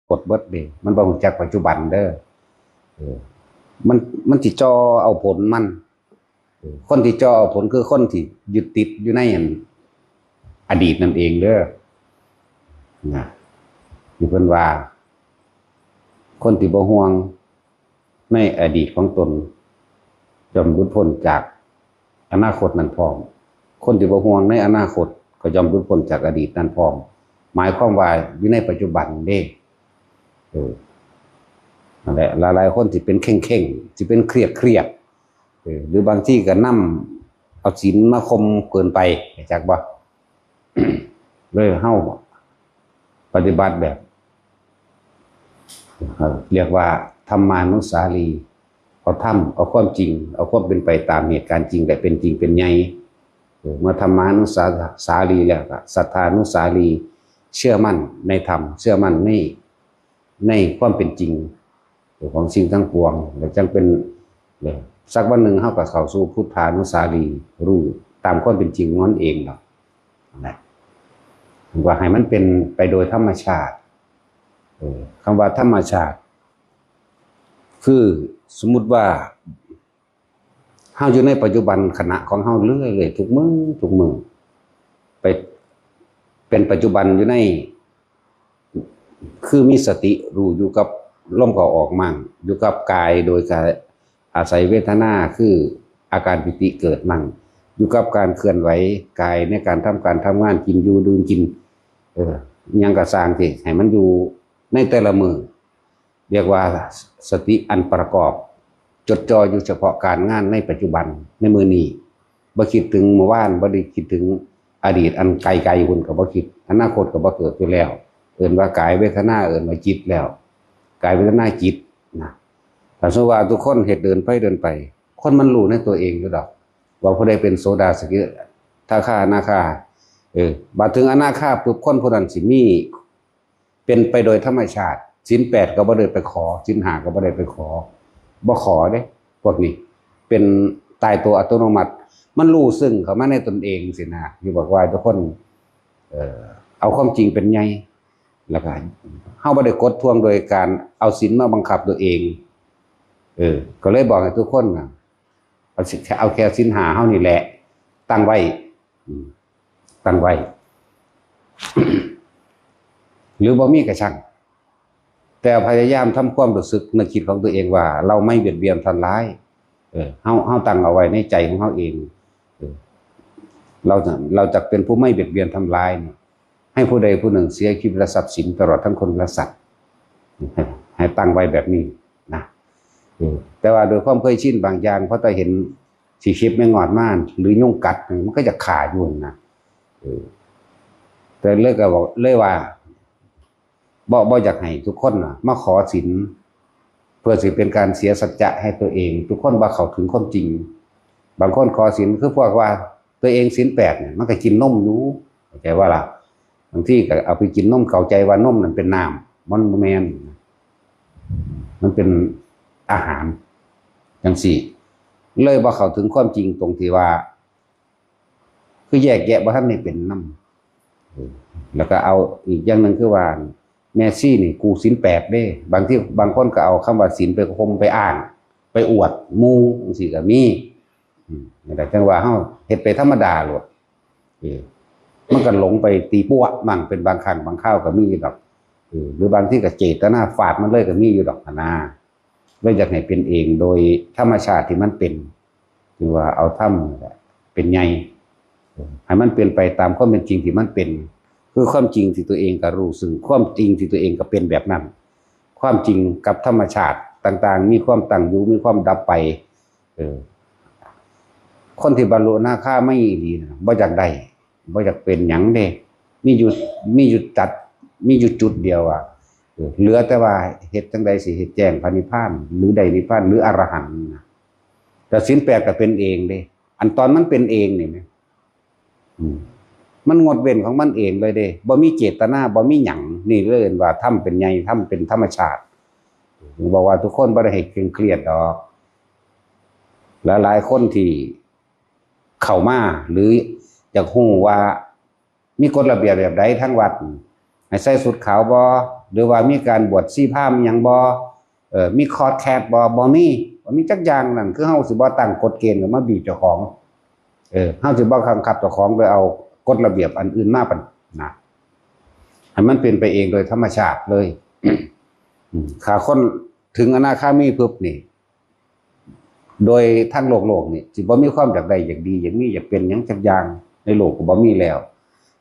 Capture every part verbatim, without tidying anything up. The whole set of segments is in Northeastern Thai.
กดเบิดเด้ มันบ่รู้จักปัจจุบันเด้อ เออ มัน มันสิจ่อเอาผลมัน เออ คนที่จ่อเอาผลคือคนที่ยึดติดอยู่ในอันอดีตนั่นเองเด้อ นะ ที่เพิ่นว่า คนที่บ่ห่วงในอดีตของตน ย่อมหลุดพ้นจากอนาคตนั้นพร้อม คนที่บ่ห่วงในอนาคตก็ย่อมหลุดพ้นจากอดีตนั้นพร้อม หมายความว่าอยู่ในปัจจุบันเด้ เออ นั่นแหละ หลายๆคนที่เป็นเข่งๆ ที่เป็นเครียดๆ เออ หรือบางทีก็นำเอาศีลมาข่มเกินไป จักบ่ เลยเฮาปฏิบัติแบบ เรียกว่าธรรมานุสารี เอาธรรม เอาความจริง เอาความเป็นไปตามเหตุการณ์จริง และเป็นจริงเป็นไง เออ เมื่อธรรมานุสาสารีแล้วก็สัทธานุสารี เชื่อมั่นในธรรม เชื่อมั่นใน ในความเป็นจริงของสิ่งทั้งปวง แล้วจั่งเป็น เนี่ย สักวันหนึ่งเฮาก็เข้าสู่พุทธานุสารี รู้ตามความเป็นจริงของมันเองดอก นะ ว่าให้มันเป็นไปโดยธรรมชาติ เออ คำว่าธรรมชาติ คือสมมุติว่า เฮาอยู่ในปัจจุบันขณะของเฮาเรื่อยๆ ทุกมื้อ ทุกมื้อ ไปเป็นปัจจุบันอยู่ใน คือมีสติรู้อยู่กับลมเข้าออกมั่ง อยู่กับกายโดยการอาศัยเวทนาคืออาการปีติเกิดมั่ง อยู่กับการเคลื่อนไหวกายในการทำการทำงาน กินอยู่ดื่มกิน เออ หยังก็ซ่างที่ให้มันอยู่ในแต่ละมื้อ เรียกว่าสติอันประกอบ จดจ่ออยู่เฉพาะการงานในปัจจุบัน ในมื้อนี้ บ่คิดถึงเมื่อวาน บ่ได้คิดถึงอดีตอันไกลๆ พุ้นก็บ่คิด อนาคตก็บ่เกิดอยู่แล้ว เอิ้นว่ากายเวทนา เอิ้นว่าจิตแล้ว กายเวทนาจิตนะ ถ้าสมมุติว่าทุกคนเฮ็ดเดินไปเดินไป คนมันรู้ในตัวเองอยู่ดอก ว่าผู้ใดเป็นโสดา สกิทาคา อนาคา เออ บาดถึงอนาคาปุ๊บ คนผู้นั้นสิมี เป็นไปโดยธรรมชาติ ศีลแปดก็บ่ได้ไปขอ ศีลห้าก็บ่ได้ไปขอ บ่ขอเด้ พวกนี้ เป็นตายตัวอัตโนมัติ มันรู้ซึ่งเข้ามาในตนเองสินะ อยู่บอกว่าทุกคน เอ่อ เอาความจริงเป็นใหญ่ แล้วก็เฮาบ่ได้กดท่วงโดยการเอาศีลมาบังคับตัวเอง เออ ก็เลยบอกให้ทุกคนนะ เอาสิ เอาแค่ศีลห้าเฮานี่แหละ ตั้งไว้ อืม ตั้งไว้ หรือบ่มีก็ช่าง แต่พยายามทำความรู้สึกนึกคิดของตัวเองว่าเราไม่เบียดเบียนทำร้าย เออ เฮา เฮาตั้งเอาไว้ในใจของเฮาเอง เออ เราจะ เราจะเป็นผู้ไม่เบียดเบียนทำร้ายเนี่ย ให้ผู้ใดผู้หนึ่งเสียชีวิตและทรัพย์สินตลอดทั้งคนและสัตว์ ให้ ให้ตั้งไว้แบบนี้นะ เออ แต่ว่าโดยความเคยชินบางอย่าง พอแต่เห็นสิเข็บแมงงอดมา หรือยุงกัด มันก็จะฆ่าอยู่นะ เออ แต่เลยก็บอกเลยว่า บ่ บ่อยากให้ทุกคนน่ะ มาขอศีล เพื่อสิเป็นการเสียสัจจะให้ตัวเอง ทุกคนบ่เข้าถึงความจริง บางคนขอศีลคือพวกว่าตัวเองศีลแปดเนี่ย มันก็กินนมอยู่ เข้าใจว่าล่ะ บางทีก็เอาไปกินนม เข้าใจว่านมนั่นเป็นน้ำ มันบ่แม่น มันเป็นอาหาร จังซี้ เลยบ่เข้าถึงความจริงตรงที่ว่า คือแยกแยะบ่ทันได้เป็นนำ เออ แล้วก็เอาอีกอย่างหนึ่งคือว่า แม่ชีนี่กู้ศีลแปดเด้ บางทีบางคนก็เอาคำว่าศีลไปข่มไปอ้าง ไปอวดหมู่จังซี้ก็มี อืม นี่แหละจั่งว่าเฮาเฮ็ดไปธรรมดาโลด เออ มันก็หลงไปตีปั้วมั่ง เป็นบางครั้งบางคราวก็มีดอก เออ หรือบางทีก็เจตนาฟาดมันเลยก็มีอยู่ดอกหั้นนะ เลยอยากให้เป็นเองโดยธรรมชาติที่มันเป็น คือว่าเอาธรรมนี่แหละเป็นใหญ่ ให้มันเป็นไปตามความเป็นจริงที่มันเป็น คือความจริงที่ตัวเองก็รู้ซึ่ง ความจริงที่ตัวเองก็เป็นแบบนั้น ความจริงกับธรรมชาติต่างๆ มีความตั้งอยู่ มีความดับไป เออ คนที่บรรลุอนาคามีอีหลีนะ บ่อยากได้ บ่อยากเป็นหยังเด้ มีอยู่ มีอยู่จัด มีอยู่จุดเดียวอะ เออ เหลือแต่ว่าเฮ็ดจั่งใดสิเฮ็ดแจ้งพระนิพพาน หรือได้นิพพาน หรืออรหันต์นะ แต่ศีลแปดก็เป็นเองเด้ อันตอนมันเป็นเองนี่นะ อืม มันงดเว้นของมันเองเลยเด้ บ่มีเจตนา บ่มีหยัง นี่เลยเอิ้นว่าธรรมเป็นใหญ่ ธรรมเป็นธรรมชาติ ถึงบอกว่าทุกคนบ่ได้ให้เคร่งเครียดดอก หลายๆคนที่เข้ามา หรืออยากรู้ว่ามีกฎระเบียบแบบใดทางวัด ให้ใส่ชุดขาวบ่ หรือว่ามีการบวชชีพราหมณ์อิหยังบ่ เออ มีคอร์สแคสบ่ บ่มี บ่มีจักอย่าง นั่นคือเฮาสิบ่ตั้งกฎเกณฑ์มาบีบเจ้าของ เออ เฮาสิบ่บังคับเจ้าของโดยเอากฎระเบียบอันอื่นมาปะนะ ให้มันเป็นไปเองโดยธรรมชาติเลย อืม ถ้าคนถึงอนาคามีปุ๊บนี่ โดยทางโลกโลกนี่สิบ่มีความอยากได้ อยากดี อยากมี อยากเป็นหยังจักอย่าง ในโลกก็บ่มีแล้ว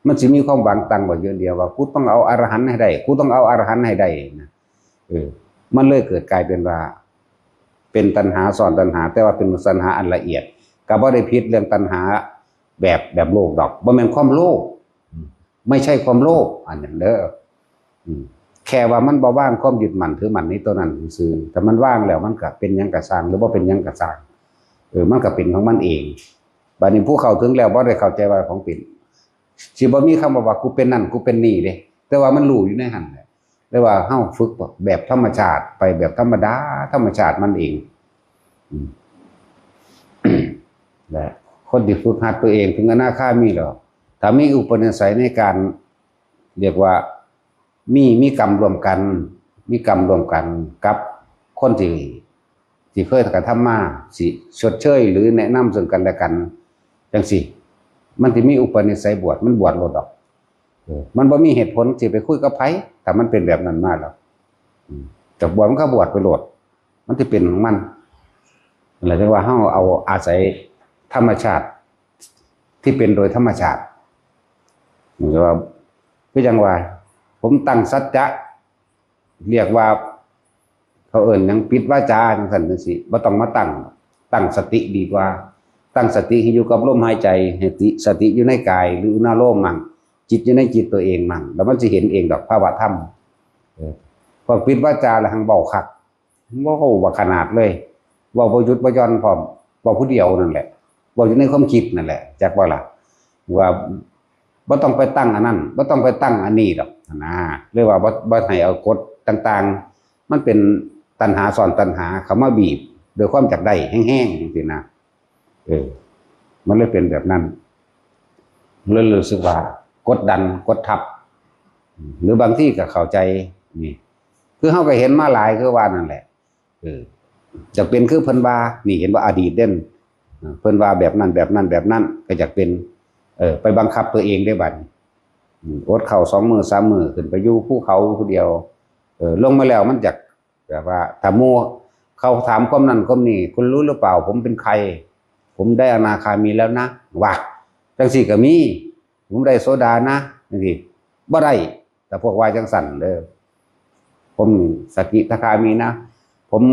มันสิมีความหวังตั้งไว้อย่างเดียวว่า กูต้องเอาอรหันต์ให้ได้ กูต้องเอาอรหันต์ให้ได้นะ เออ มันเลยเกิดกลายเป็นว่า เป็นตัณหาซ้อนตัณหา แต่ว่าเป็นตัณหาอันละเอียด ก็บ่ได้ผิดเรื่องตัณหาแบบ แบบโลกดอก บ่แม่นความโลภ ไม่ใช่ความโลภ อันนั้นเด้อ อืม แค่ว่ามันบ่วางความยึดมั่นถือมั่นในตัวนั้นซื่อๆ แต่มันวางแล้วมันก็เป็นหยังก็ซ่าง หรือบ่เป็นหยังก็ซ่าง เออ มันก็เป็นของมันเอง บัดนี้ผู้เข้าถึงแล้วบ่ได้เข้าใจว่าของเป็น สิบ่มีคำว่า ว่ากูเป็นนั่น กูเป็นนี่เด้ แต่ว่ามันรู้อยู่ในหั่นแหละ แต่ว่าเฮาฝึกแบบธรรมชาติ ไปแบบธรรมดา ธรรมชาติมันเอง อืม และคนที่ฝึกหัดตัวเองถึงอนาคามีแล้ว ถ้ามีอุปนิสัยในการ เรียกว่า มี มีกรรมร่วมกัน มีกรรมร่วมกันกับคนที่ ที่เคยกระทำมา สิชดเชยหรือแนะนำซึ่งกันและกัน จังซี้ มันสิมีอุปนิสัยบวช มันบวชโลดดอก เออ มันบ่มีเหตุผลสิไปคุยกับไผ ถ้ามันเป็นแบบนั้นมาแล้ว อืม แต่บวชมันก็บวชไปโลด มันสิเป็นของมัน นั่นแหละ จั่งว่าเฮาเอาอาศัยธรรมชาติ ที่เป็นโดยธรรมชาติ เหมือนกับว่า คือจั่งว่า ผมตั้งสัจจะ เรียกว่า เขาเอิ้นหยัง ปิดวาจาจั่งซั่นจั่งซี้ บ่ต้องมาตั้ง ตั้งสติดีกว่า ตั้งสติให้อยู่กับลมหายใจ ให้ติ สติอยู่ในกาย หรืออุณาโลมมั่ง จิตอยู่ในจิตตัวเองมั่ง แล้วมันสิเห็นเองดอกภาวะธรรม เออ พวกปิดวาจาแล้วหังเว้าคัก เว้าว่าขนาดเลย เว้าบ่หยุดบ่หย่อนพร้อม เว้าผู้เดียวนั่นแหละ เว้าอยู่ในความคิดนั่นแหละ จักบ่ล่ะ ว่าบ่ต้องไปตั้งอันนั้น บ่ต้องไปตั้งอันนี้ดอกนะ หรือว่าบ่ บ่ให้เอากฎต่างๆ มันเป็นตัณหาซ้อนตัณหาเข้ามาบีบ โดยความอยากได้แฮงๆ จังซี้นะ เออ มันเลยเป็นแบบนั้น เลยรู้สึกว่ากดดัน กดทับ หรือบางทีก็เข้าใจ นี่ คือเฮาก็เห็นมาหลายคือว่านั่นแหละ เออ จักเป็นคือเพิ่นว่า นี่เห็นว่าอดีตเด่น เพิ่นว่าแบบนั้น แบบนั้น แบบนั้น ก็จักเป็น เออ ไปบังคับตัวเองได้บัดนี้ อืม อดข้าวสองมื้อสามมื้อ ขึ้นไปอยู่ภูเขาผู้เดียว เออ ลงมาแล้วมันจักแบบว่า ถ้าหมู่เขาถามความนั้นความนี้ คุณรู้หรือเปล่า ผมเป็นใคร ผมได้อนาคามีแล้วนะ ว่า จังซี้ก็มี ผมได้โสดานะ จังซี้ บ่ได้ แต่พวกว่าจังซั่นเด้อ ผมสกิทาคามีนะ ผม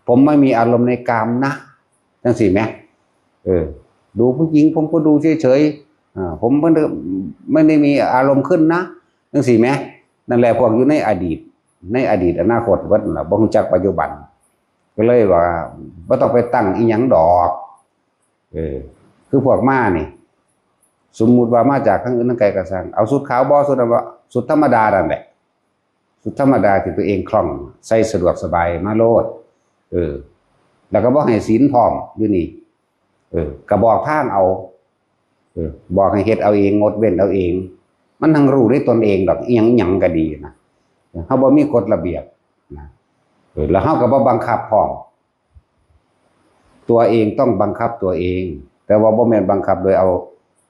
ผมไม่มีอารมณ์ในกามนะ จังซี้แหม เออ ดูผู้หญิงผมก็ดูเฉยๆ อ่า ผมไม่ได้ ไม่ได้มีอารมณ์ขึ้นนะ จังซี้แหม นั่นแหละพวกอยู่ในอดีต ในอดีตอนาคตเบิดนั่นล่ะ บ่รู้จักปัจจุบัน ก็เลยว่าบ่ต้องไปตั้งอีหยังดอก เออ คือพวกมานี่ สมมุติว่ามาจากทางอื่นทางไกลก็ซ่าง เอาชุดขาวบ่ ชุดนั้นบ่ ชุดธรรมดานั่นแหละ ชุดธรรมดาที่ตัวเองคล่อง ใส่สะดวกสบายมาโลด เออ แล้วก็บ่ให้ศีลพร้อมอยู่นี่ เออ ก็บอกทางเอา เออ บอกให้เฮ็ดเอาเอง งดเว้นเอาเอง มันทั้งรู้ด้วยตนเองดอก อิหยังอิหยังก็ดีนะ เฮาบ่มีกฎระเบียบนะ เออ แล้วเฮาก็บ่บังคับพร้อม ตัวเองต้องบังคับตัวเอง แต่ว่าบ่แม่นบังคับโดยเอา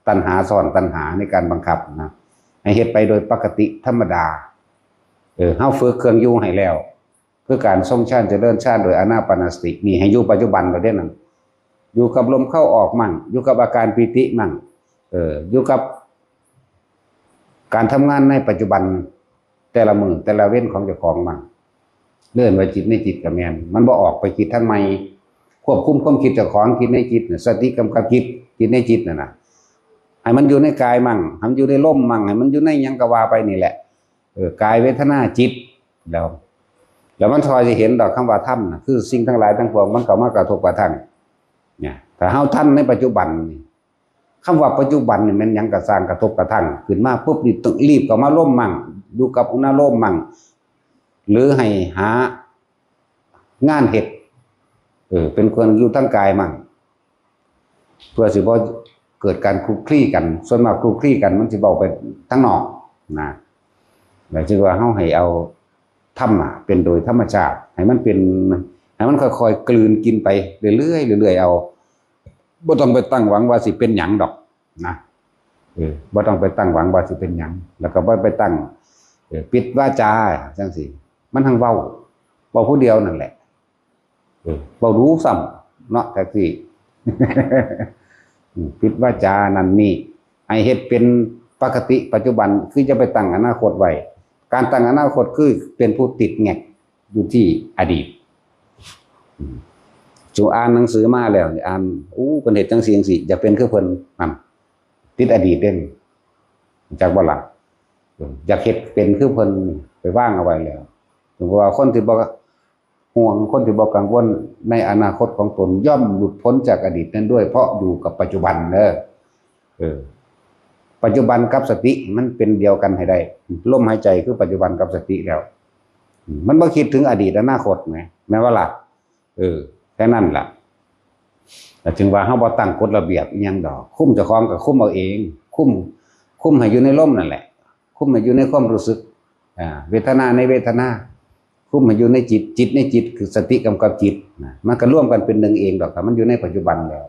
ตัณหาซ้อนตัณหาในการบังคับนะ ให้เฮ็ดไปโดยปกติธรรมดา เออ เฮาฝึกเครื่องอยู่ให้แล้ว คือการทรงฌานเจริญฌานโดยอานาปานสติ นี่ให้อยู่ปัจจุบันเราเด้นั่น อยู่กับลมเข้าออกมั่ง อยู่กับอาการปีติมั่ง เออ อยู่กับการทำงานในปัจจุบัน แต่ละมื้อแต่ละเว้นของเจ้าของมั่ง เอิ้นว่าจิตในจิตก็แม่น มันบ่ออกไปคิดทางใหม่ ควบคุมความคิดเจ้าของ จิตในจิตน่ะ สติกำกับจิต จิตในจิตนั่นน่ะ ให้มันอยู่ในกายมั่ง ให้มันอยู่ในลมมั่ง ให้มันอยู่ในหยังก็ว่าไปนี่แหละ เออ กายเวทนาจิต แล้ว แล้วมันค่อยสิเห็นดอกคำว่าธรรมน่ะ คือสิ่งทั้งหลายทั้งปวงมันเข้ามากระทบกระทั่ง เนี่ย ถ้าเฮาทันในปัจจุบันนี่ คำว่าปัจจุบันนี่แม่นหยังก็ซ่างกระทบกระทั่งขึ้นมาปุ๊บนี่ต้องรีบเข้ามาลมมั่ง อยู่กับอุณาโลมมั่ง หรือให้หางานเฮ็ด เออ เป็นเครื่องอยู่ทางกายมั่ง เพื่อสิบ่เกิดการคลุกคลีกัน ส่วนมากคลุกคลีกันมันสิเว้าไปทางนอกนะ หมายถึงว่าเฮาให้เอาธรรมะเป็นโดยธรรมชาติ ให้มันเป็น ให้มันค่อยๆกลืนกินไปเรื่อยๆเรื่อยๆเอา บ่ต้องไปตั้งหวังว่าสิเป็นหยังดอกนะ เออ บ่ต้องไปตั้งหวังว่าสิเป็นหยัง แล้วก็บ่ไปตั้ง เออ ปิดวาจาจังซี่ มันทั้งเว้า เว้าผู้เดียวนั่นแหละ เออ เว้าดูซ้ำเนาะ แท็กซี่ อืม ปิดวาจานั่นนี่ ให้เฮ็ดเป็นปกติปัจจุบัน คือจะไปตั้งอนาคตไว้ การตั้งอนาคตคือเป็นผู้ติดแงกอยู่ที่อดีต อืม สู่อ่านหนังสือมาแล้วนี่ อ่าน อู้ เพิ่นเฮ็ดจังซี่จังซี่ อยากเป็นคือเพิ่น นั่น ติดอดีตเด้ จักบ่ล่ะ เออ อยากเฮ็ดเป็นคือเพิ่น ไปวางเอาไว้แล้ว เพราะว่าคนที่บ่ห่วง คนที่บ่กังวลในอนาคตของตน ย่อมหลุดพ้นจากอดีตนั้นด้วย เพราะอยู่กับปัจจุบันเด้อ เออ ปัจจุบันกับสติมันเป็นเดียวกันให้ได้ ลมหายใจคือปัจจุบันกับสติแล้ว มันบ่คิดถึงอดีตอนาคตแหม แม่นบ่ล่ะ เออ แค่นั้นล่ะ แต่ถึงว่าเฮาบ่ตั้งกฎระเบียบอิหยังดอก คุมเจ้าของก็คุมเอาเอง คุม คุมให้อยู่ในลมนั่นแหละ คุมให้อยู่ในความรู้สึก อ่า เวทนาในเวทนา คุมให้อยู่ในจิต จิตในจิต คือสติกำกับจิตนะ มันก็รวมกันเป็นหนึ่งเองดอก ถ้ามันอยู่ในปัจจุบันแล้ว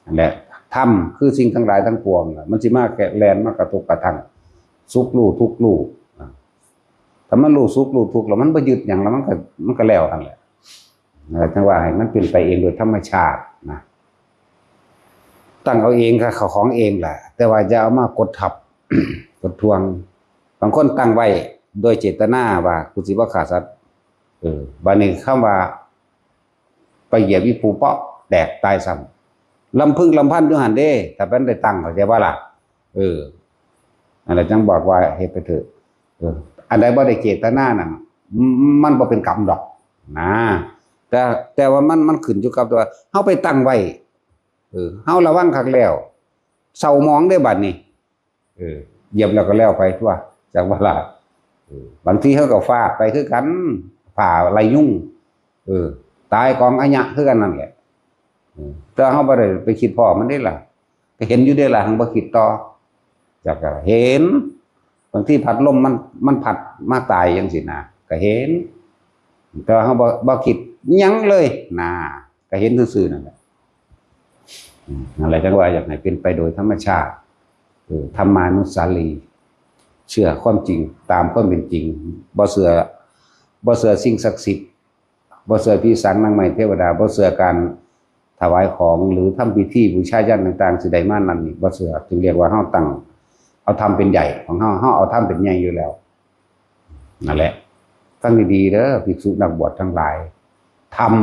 นั่นแหละ ธรรมคือสิ่งทั้งหลายทั้งปวงน่ะ มันสิมาแค่แล่นมากระทบกระทั่ง สุขรู้ทุกข์รู้ อ่า ถ้ามันรู้สุขรู้ทุกข์แล้วมันบ่ยึดหยังแล้วมันก็ มันก็แล้วหั่นแหละ เออ จังว่าให้มันเป็นไปเองโดยธรรมชาตินะ ตั้งเอาเองค่ะ เขาของเองแหละ แต่ว่าอย่าเอามากดทับ กดทวง บางคนตั้งไว้โดยเจตนาว่ากูสิบ่ฆ่าสัตว์ เออ บัดนี้คำว่าไปเหยียบอีปูเปาะแตกตายซ้ำ ลำพึงลำพันอยู่หั่นเด้ ถ้าเป็นได้ตั้ง เข้าใจบ่ล่ะ เออ นั่นแหละจังบอกว่าเฮ็ดไปเถอะ เออ อันใดบ่ได้เจตนานั่น มัน มันบ่เป็นกรรมดอก นะ แต่ แต่ว่ามัน มันขึ้นอยู่กับตัว เฮาไปตั้งไว้ เออ เฮาระวังคักแล้ว เศร้าหมองเด้บัดนี้ เออ เหยียบแล้วก็แล้วไปทั่ว จักว่าล่ะ เออ บางทีเฮาก็ฟาดไปคือกัน ผ่าไล่ยุง เออ ตายกองอะยะคือกันนั่นแหละ เออ แต่เฮาบ่ได้ไปคิดพ้อมันเด้ล่ะ ก็เห็นอยู่เด้ล่ะ หังบ่คิดต่อ จักก็เห็น บางทีพัดลมมัน มันพัดมาตายจังซี่นะ ก็เห็น แต่ว่าเฮาบ่ บ่คิดหยังเลยนะ ก็เห็นซื่อๆนั่นแหละ อืม นั่นแหละจังว่าอยากให้เป็นไปโดยธรรมชาติ เออ ธรรมานุสาลี เชื่อความจริงตามความเป็นจริง บ่เชื่อ บ่เชื่อสิ่งศักดิ์สิทธิ์ บ่เชื่อผีสางนางไม้เทวดา บ่เชื่อการถวายของหรือทำพิธีบูชายัญต่างๆ สิได้มานั่นนี่ บ่เชื่อ จึงเรียกว่าเฮาตั้ง เอาธรรมเป็นใหญ่ของเฮา เฮาเอาธรรมเป็นใหญ่อยู่แล้ว นั่นแหละ ฟังดีๆเด้อ ภิกษุนักบวชทั้งหลาย ธรรม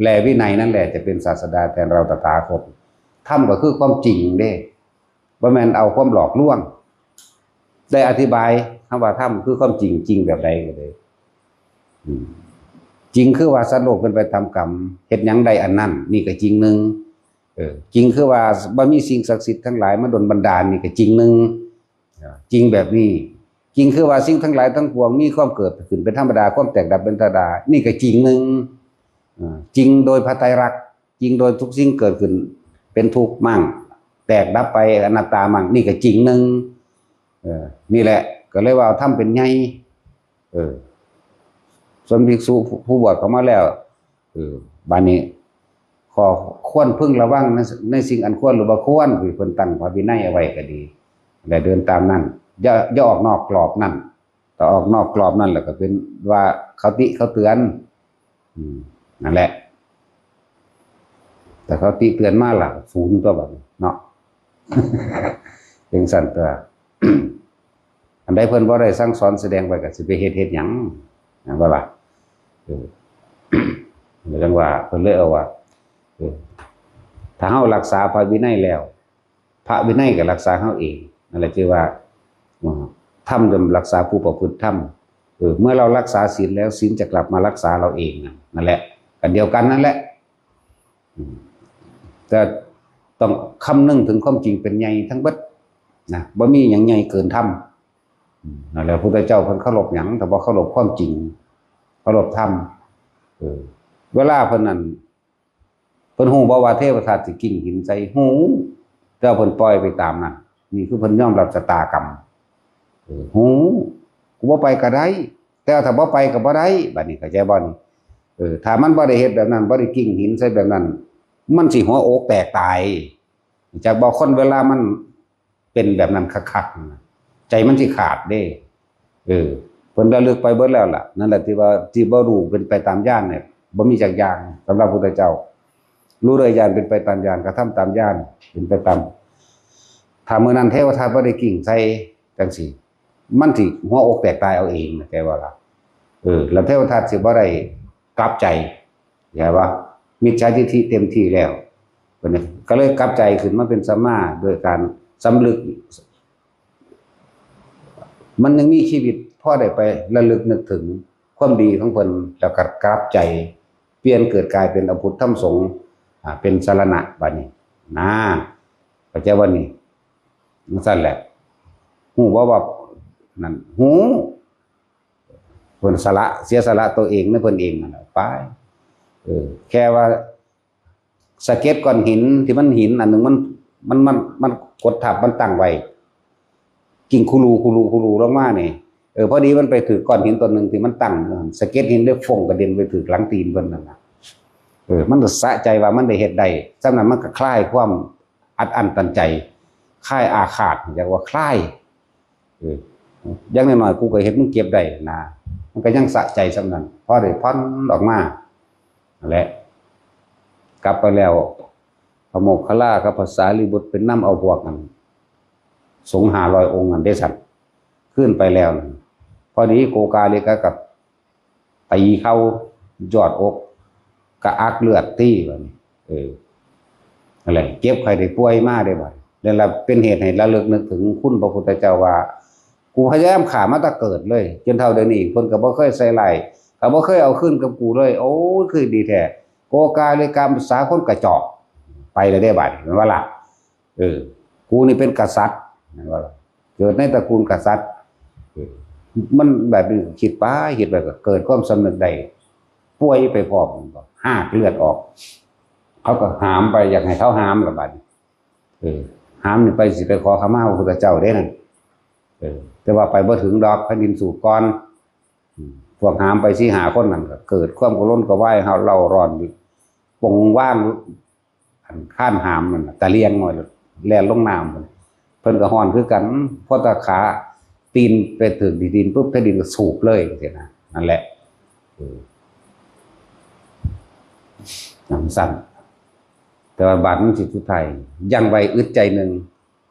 และวินัยนั่นแหละจะเป็นศาสดาแทนเราตถาคต ธรรมก็คือความจริงเด้ บ่แม่นเอาความหลอกลวง ได้อธิบายคำว่าธรรมคือความจริง จริงแบบใดก็ได้ อืม จริงคือว่าสัตว์โลกเป็นไปตามกรรม เฮ็ดหยังได้อันนั้น นี่ก็จริงหนึ่ง เออ จริงคือว่าบ่มีสิ่งศักดิ์สิทธิ์ทั้งหลายมาดลบันดาล นี่ก็จริงหนึ่ง อ่า จริงแบบนี้ จริงคือว่าสิ่งทั้งหลายทั้งปวงมีความเกิดขึ้นเป็นธรรมดา ความแตกดับเป็นธรรมดา นี่ก็จริงหนึ่ง อ่า จริงโดยพระไตรลักษณ์ จริงโดยทุกสิ่งเกิดขึ้นเป็นทุกข์มั่ง แตกดับไปอนัตตามั่ง นี่ก็จริงหนึ่ง เออ นี่แหละ ก็เลยว่าเอาธรรมเป็นใหญ่ เออ ส่วนภิกษุผู้ ผู้บวชเข้ามาแล้ว เออ บัดนี้ ข้อควรพึงระวังใน ในสิ่งอันควรหรือบ่ควร ที่เพิ่นตั้งพระวินัยเอาไว้ก็ดี และเดินตามนั้น อย่า อย่าออกนอกกรอบนั้น ถ้าออกนอกกรอบนั้นแล้วก็เป็นว่าเขาติเขาเตือน อืม นั่นแหละ แต่เขาติเตือนมาล่ะ ศูนย์ตัวบัดนี้เนาะ จังซั่นตัว อันใดเพิ่นบ่ได้สั่งสอนแสดงไว้ก็สิไปเฮ็ด เฮ็ดหยัง แม่นบ่ล่ะ เออ แล้วจังว่าเพิ่นเลยเอาว่า เออ ถ้าเฮารักษาพระวินัยแล้ว พระวินัยก็รักษาเฮาเอง นั่นแหละที่ว่า เออ ธรรมย่อมรักษาผู้ประพฤติธรรม เออ เมื่อเรารักษาศีลแล้ว ศีลจะกลับมารักษาเราเองนะ นั่นแหละ อันเดียวกันนั่นแหละ อืม แต่ต้องคำนึงถึงความจริงเป็นใหญ่ทั้งเบิดนะ บ่มีหยังใหญ่เกินธรรม อืม นั่นแหละ พุทธเจ้าเพิ่นเคารพหยัง แต่บ่เคารพความจริง เคารพธรรม เออ เวลาเพิ่นนั่น เพิ่นฮู้บ่ว่าเทวทัตสิกิ้งหินใส่ ฮู้ แต่ว่าเพิ่นปล่อยไปตามนั้น นี่คือเพิ่นยอมรับชะตากรรม เออ ฮู้ กูบ่ไปก็ได้ แต่ว่าถ้าบ่ไปก็บ่ได้ บัดนี้เข้าใจบ่นี่? เออ ถ้ามันบ่ได้เฮ็ดแบบนั้น บ่ได้กิ่งหินใส่แบบนั้น มันสิหัวอกแตกตาย จักบ่คนเวลามันเป็นแบบนั้นคักๆนะ ใจมันสิขาดเด้ เออ เพิ่นระลึกไปเบิดแล้วล่ะ นั่นแหละที่ว่า ที่บ่รู้เป็นไปตามญาณเนี่ย บ่มีจักอย่าง สำหรับพุทธเจ้า รู้ด้วยญาณเป็นไปตามญาณ กระทำตามญาณ เป็นไปตาม ถ้ามื้อนั้นเทวทัตบ่ได้กิ่งใส่จังซี่ มันสิหัวอกแตกตายเอาเองนะ แกว่าล่ะ เออ แล้วเทวทัตสิบ่ได้กลับใจ เข้าใจปะ? มิจฉาทิฏฐิเต็มที่แล้ว เพิ่นก็เลยกลับใจขึ้นมาเป็นสัมมา โดยการสำนึก มันยังมีชีวิต พอได้ไประลึกนึกถึงความดีของเพิ่น แล้วก็กลับใจ เปลี่ยนเกิดกลายเป็นเอาพุทธธรรมสงฆ์ อ่า เป็นสรณะ บัดนี้ นะ เข้าใจบ่นี่? จั่งซั่นแหละ ฮู้บ่ว่านั่น ฮู้ เพิ่นสละ เสียสละตัวเองนะ เพิ่นเองนั่นแหละ ไป เออ แค่ว่าสะเก็ดก้อนหินที่มันหินอันหนึ่งมัน มัน มัน มันกดทับ มันตั้งไว้ กิ่งคูรู คูรู คูรูลงมานี่ เออ พอดีมันไปถืกก้อนหินต้นหนึ่งที่มันตั้งอยู่หั่น สะเก็ดหินได้ฟงกระเด็นไปถืกหลังตีนเพิ่นนั่นน่ะ เออ มันก็สะใจว่ามันได้เฮ็ดได้ ส่ำนั้นมันก็คลายความอัดอั้นตันใจ คลายอาฆาต เรียกว่าคลาย เออ อย่างน้อยๆ กูก็เฮ็ดมึงเจ็บได้นะ มันก็ยังสะใจส่ำนั้น พอได้ผ่อนออกมา นั่นแหละ กลับไปแล้ว พระโมคคัลลากับพระสารีบุตรเป็นนำเอาพวกนั้น สงฆ์ห้าร้อยองค์นั้นได้สั่น ขึ้นไปแล้วนั่น พอดีโกกาลิกะกับตีเข้ายอดอก กะอักเลือดตี้บัดนี้ เออ นั่นแหละ เจ็บไข้ได้ป่วยมาได้บัด นั่นแหละเป็นเหตุให้ระลึกนึกถึงคุณพระพุทธเจ้าว่า กูพยายามฆ่ามาแต่เกิดเลย จนเท่าเดี๋ยวนี้ เพิ่นก็บ่เคยใส่ร้าย ก็บ่เคยเอาคืนกับกูเลย โอ้ย คือดีแท้ โกกาลิกะ ภาษาคนกระจอก ไปแล้วเด้บัดนี้ แม่นบ่ล่ะ? เออ กูนี่เป็นกษัตริย์ แม่นบ่ล่ะ? เกิดในตระกูลกษัตริย์ เออ มันแบบนี้ คิดไปคิดไปก็เกิดความสำนึกได้ ป่วยไปพร้อม หากเลือดออก เขาก็หามไป อยากให้เขาหามล่ะบัดนี้ เออ หามนี่ไปสิไปขอขมาพระพุทธเจ้าเด้นั่น เออ แต่ว่าไปบ่ถึงดอก แผ่นดินสูบก่อน อืม พวกหามไปสี่ห้าคนนั่นก็เกิดความกระวนกระวาย เฮาเร่าร้อน ปงว่าง อันคานหามนั่นน่ะ ตะเลียงไว้ แล่นลงน้ำ เพิ่นก็ฮ้อนคือกัน พอตะขาตีนไปถืกดินปุ๊บ แผ่นดินก็สูบเลยจังซี้นะ นั่นแหละ เออ จั่งซั้น แต่ว่าบาดมันสิสุดท้าย ยังไว้อึดใจหนึ่ง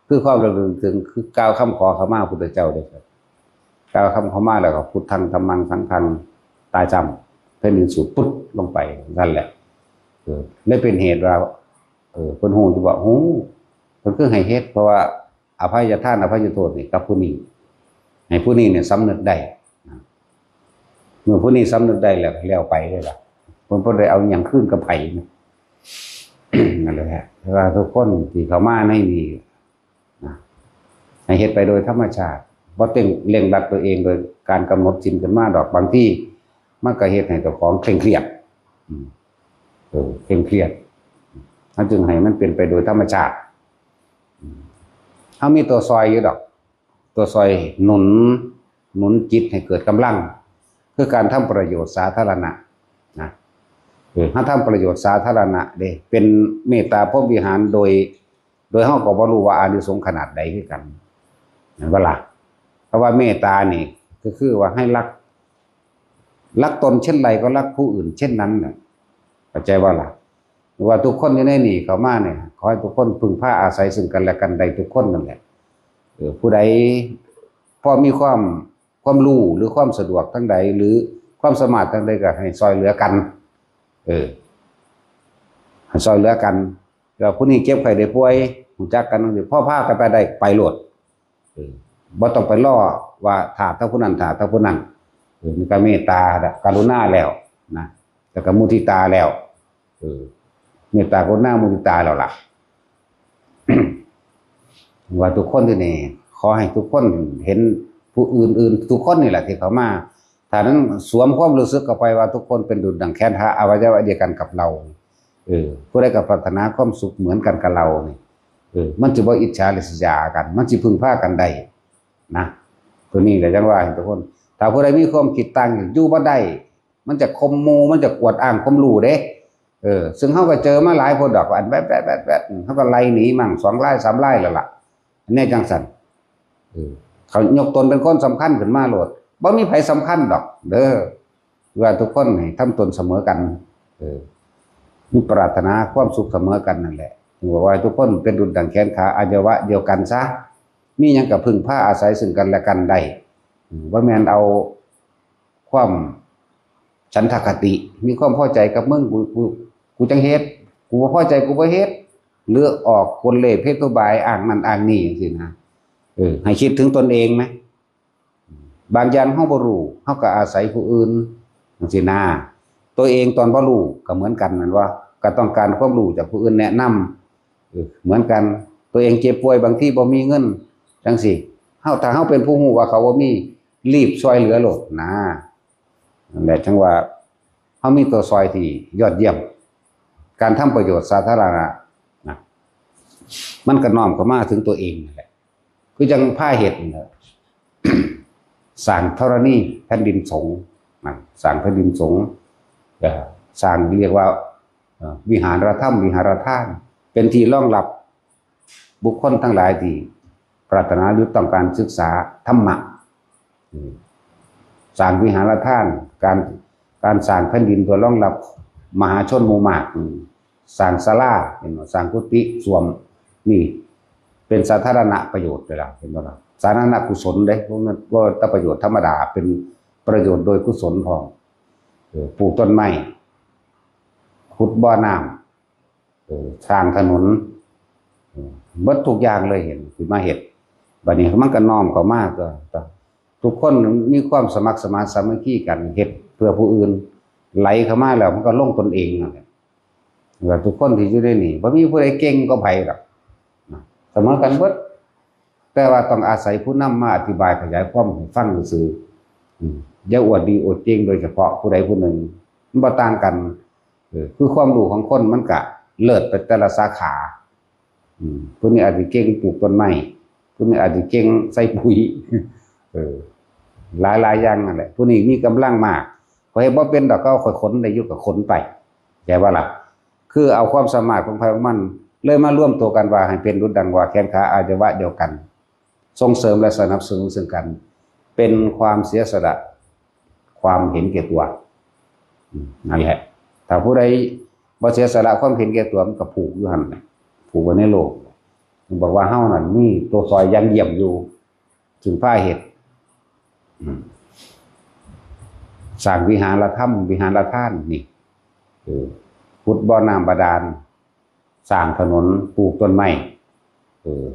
คือความระลึกถึง คือกล่าวคำขอขมาพุทธเจ้าเด้อครับ กล่าวคำขมาแล้วก็ พุทธัง ธัมมัง สังฆัง ตายซ้ำ แผ่นดินสูบปุ๊บลงไป นั่นแหละ เออ เลยเป็นเหตุว่า เออ เพิ่นฮู้อยู่บ่ ฮู้ เพิ่นคือให้เฮ็ด เพราะว่าอภัยทาน อภัยโทษนี่กับผู้นี้ ให้ผู้นี้เนี่ยสำนึกได้นะ เมื่อผู้นี้สำนึกได้แล้ว แล้วไปเลยล่ะ เพิ่นบ่ได้เอาหยังคืนกับไผนะ นั่นแหละ แต่ว่าทุกคนที่เข้ามาในนี้นะ ให้เฮ็ดไปโดยธรรมชาติ บ่ต้องเร่งรัดตัวเองโดยการกำหนดศีลขึ้นมาดอก บางทีมันก็เฮ็ดให้เจ้าของเคร่งเครียด อืม เออ เคร่งเครียด เฮาจึงให้มันเป็นไปโดยธรรมชาติ อืม เฮามีตัวซอยอยู่ดอก ตัวซอยหนุน หนุนจิตให้เกิดกำลัง คือการทำประโยชน์สาธารณะนะ เออ เฮาทำประโยชน์สาธารณะเด้ เป็นเมตตาพรหมวิหารโดย โดยเฮาก็บ่รู้ว่าอานิสงส์ขนาดใดคือกัน แม่นบ่ล่ะ? เพราะว่าเมตตานี่ก็คือว่าให้รัก รักตนเช่นไรก็รักผู้อื่นเช่นนั้นน่ะ เข้าใจบ่ล่ะ? ว่าทุกคนอยู่ในนี่เข้ามาเนี่ย ขอให้ทุกคนพึ่งพาอาศัยซึ่งกันและกันได้ทุกคนนั่นแหละ เออ ผู้ใดพอมีความ ความรู้หรือความสะดวกทางใด หรือความสามารถทางใดก็ให้ซอยเหลือกัน เออ ให้ซอยเหลือกัน แล้วผู้นี้เจ็บไข้ได้ป่วย รู้จักกันจั่งซี้ พอพากันไปได้ ไปโลด เออ บ่ต้องไปรอว่าถ้าแต่ผู้นั้น ถ้าแต่ผู้นั้น เออ นี่ก็เมตตา กรุณาแล้วนะ แล้วก็มุทิตาแล้ว เออ เมตตากรุณามุทิตาแล้วล่ะ ว่าทุกคนที่นี่ ขอให้ทุกคนเห็นผู้อื่นๆ ทุกคนนี่แหละที่เข้ามา ถ้านั้นสวมความรู้สึกเข้าไปว่าทุกคนเป็นดุจดังแขนขา อวัยวะเดียวกันกับเรา เออ ผู้ใดก็ปรารถนาความสุขเหมือนกันกับเรานี่ เออ มันสิบ่อิจฉาริษยากัน มันสิพึ่งพากันได้นะ ตัวนี้ก็จั่งว่าให้ทุกคน ถ้าผู้ใดมีความคิดต่างอยู่บ่ได้ มันจะข่มหมู่ มันจะอวดอ้างความรู้เด้ เออ ซึ่งเฮาก็เจอมาหลายคนดอก อันแวดแวดแวดแวด เฮาก็ไล่หนีมั่ง สองราย สามรายแล้วล่ะ อันนี้จังซั่น เออ เขายกตนเป็นคนสำคัญขึ้นมาโลด บ่มีไผสำคัญดอก เด้อ ว่าทุกคนให้ทำตนเสมอกัน เออ มีปรารถนาความสุขเสมอกันนั่นแหละ ถึงบอกว่าทุกคนเป็นดุจดั่งแขนขาอวัยวะเดียวกันซะ มีหยังก็พึ่งพาอาศัยซึ่งกันและกันได้ อืม บ่แม่นเอาความฉันทคติ มีความพอใจกับมึง กู กู กูจั่งเฮ็ด กูบ่พอใจ กูบ่เฮ็ด หรือออกกลเหล็บเพศอุบายอ้างนั่นอ้างนี่จังซี้นะ เออ ให้คิดถึงตนเองไหม บางอย่างเฮาบ่รู้ เฮาก็อาศัยผู้อื่นจังซี้นะ ตัวเองตอนบ่รู้ก็เหมือนกันนั่นว่า ก็ต้องการความรู้จากผู้อื่นแนะนำ เออ เหมือนกัน ตัวเองเจ็บป่วย บางทีบ่มีเงินจังซี้ เฮา ถ้าเฮาเป็นผู้รู้ว่าเขาบ่มี รีบซอยเหลือโลดนะ นั่นแหละจั่งว่าเฮามีตัวซอยที่ยอดเยี่ยม การทำประโยชน์สาธารณะนะ มันก็น้อมเข้ามาถึงตัวเองนั่นแหละ คือจั่งพาเฮ็ดนั่นแหละ สร้างธรณีแผ่นดินสงฆ์นะ สร้างแผ่นดินสงฆ์ เอ่อ สร้างเรียกว่า เอ่อ วิหารธรรม วิหารทาน เป็นที่รองรับบุคคลทั้งหลายที่ปรารถนาหรือต้องการศึกษาธรรมะ อืม สร้างวิหารทาน การ การสร้างแผ่นดินเพื่อรองรับมหาชนหมู่มาก อืม สร้างศาลา เห็นบ่ สร้างกุฏิ ส้วม นี่ เป็นสาธารณประโยชน์เลยล่ะ เห็นบ่ล่ะ สาธารณกุศลเด้ บ่แม่น บ่แต่ประโยชน์ธรรมดา เป็นประโยชน์โดยกุศลพร้อม เออ ปลูกต้นไม้ ขุดบ่อน้ำ เออ สร้างถนน เออ เบิดทุกอย่างเลย เห็น สิมาเฮ็ด บัดนี้มันก็น้อมเข้ามาตัว ตัว ทุกคนมีความสมัครสมานสามัคคีกัน เฮ็ดเพื่อผู้อื่น ไหลเข้ามาแล้วมันก็ลงตนเองนั่นแหละ ว่าทุกคนที่อยู่ในนี่ บ่มีผู้ใดเก่งกว่าไผดอก นะ เสมอกันเบิด แต่ว่าต้องอาศัยผู้นำมาอธิบายขยายความให้ฟังซื่อๆ อืม อย่าอวดดีอวดเก่ง โดยเฉพาะผู้ใดผู้หนึ่ง มันบ่ต่างกัน เออ คือความรู้ของคนมันก็เลิศไปแต่ละสาขา อืม ผู้นี้อาจจะเก่งปลูกต้นไม้ ผู้นี้อาจจะเก่งใส่ปุ๋ย เออ หลายๆ อย่างนั่นแหละ ผู้นี้มีกำลังมาก ข้อยเฮ็ดบ่เป็นดอก เขาเอาข้อยขนได้อยู่ก็ขนไป เข้าใจบ่ล่ะ คือเอาความสามารถของไผของมัน เลยมารวมตัวกันว่าให้เป็นดุจดังว่าแขนขาอวัยวะเดียวกัน ส่งเสริมและสนับสนุนซึ่งกัน เป็นความเสียสละ ความเห็นแก่ตัว อืม นั่นแหละ ถ้าผู้ใดบ่เสียสละความเห็นแก่ตัว มันก็ผูกอยู่หั่นน่ะ ผูกไว้ในโลก บอกว่าเฮานั่นมีตัวซอยอย่างเยี่ยมอยู่ ถึงพาเฮ็ด อืม สร้างวิหารธรรม วิหารทานนี่ เออ ขุดบ่อน้ำบาดาล สร้างถนน ปลูกต้นไม้ เออ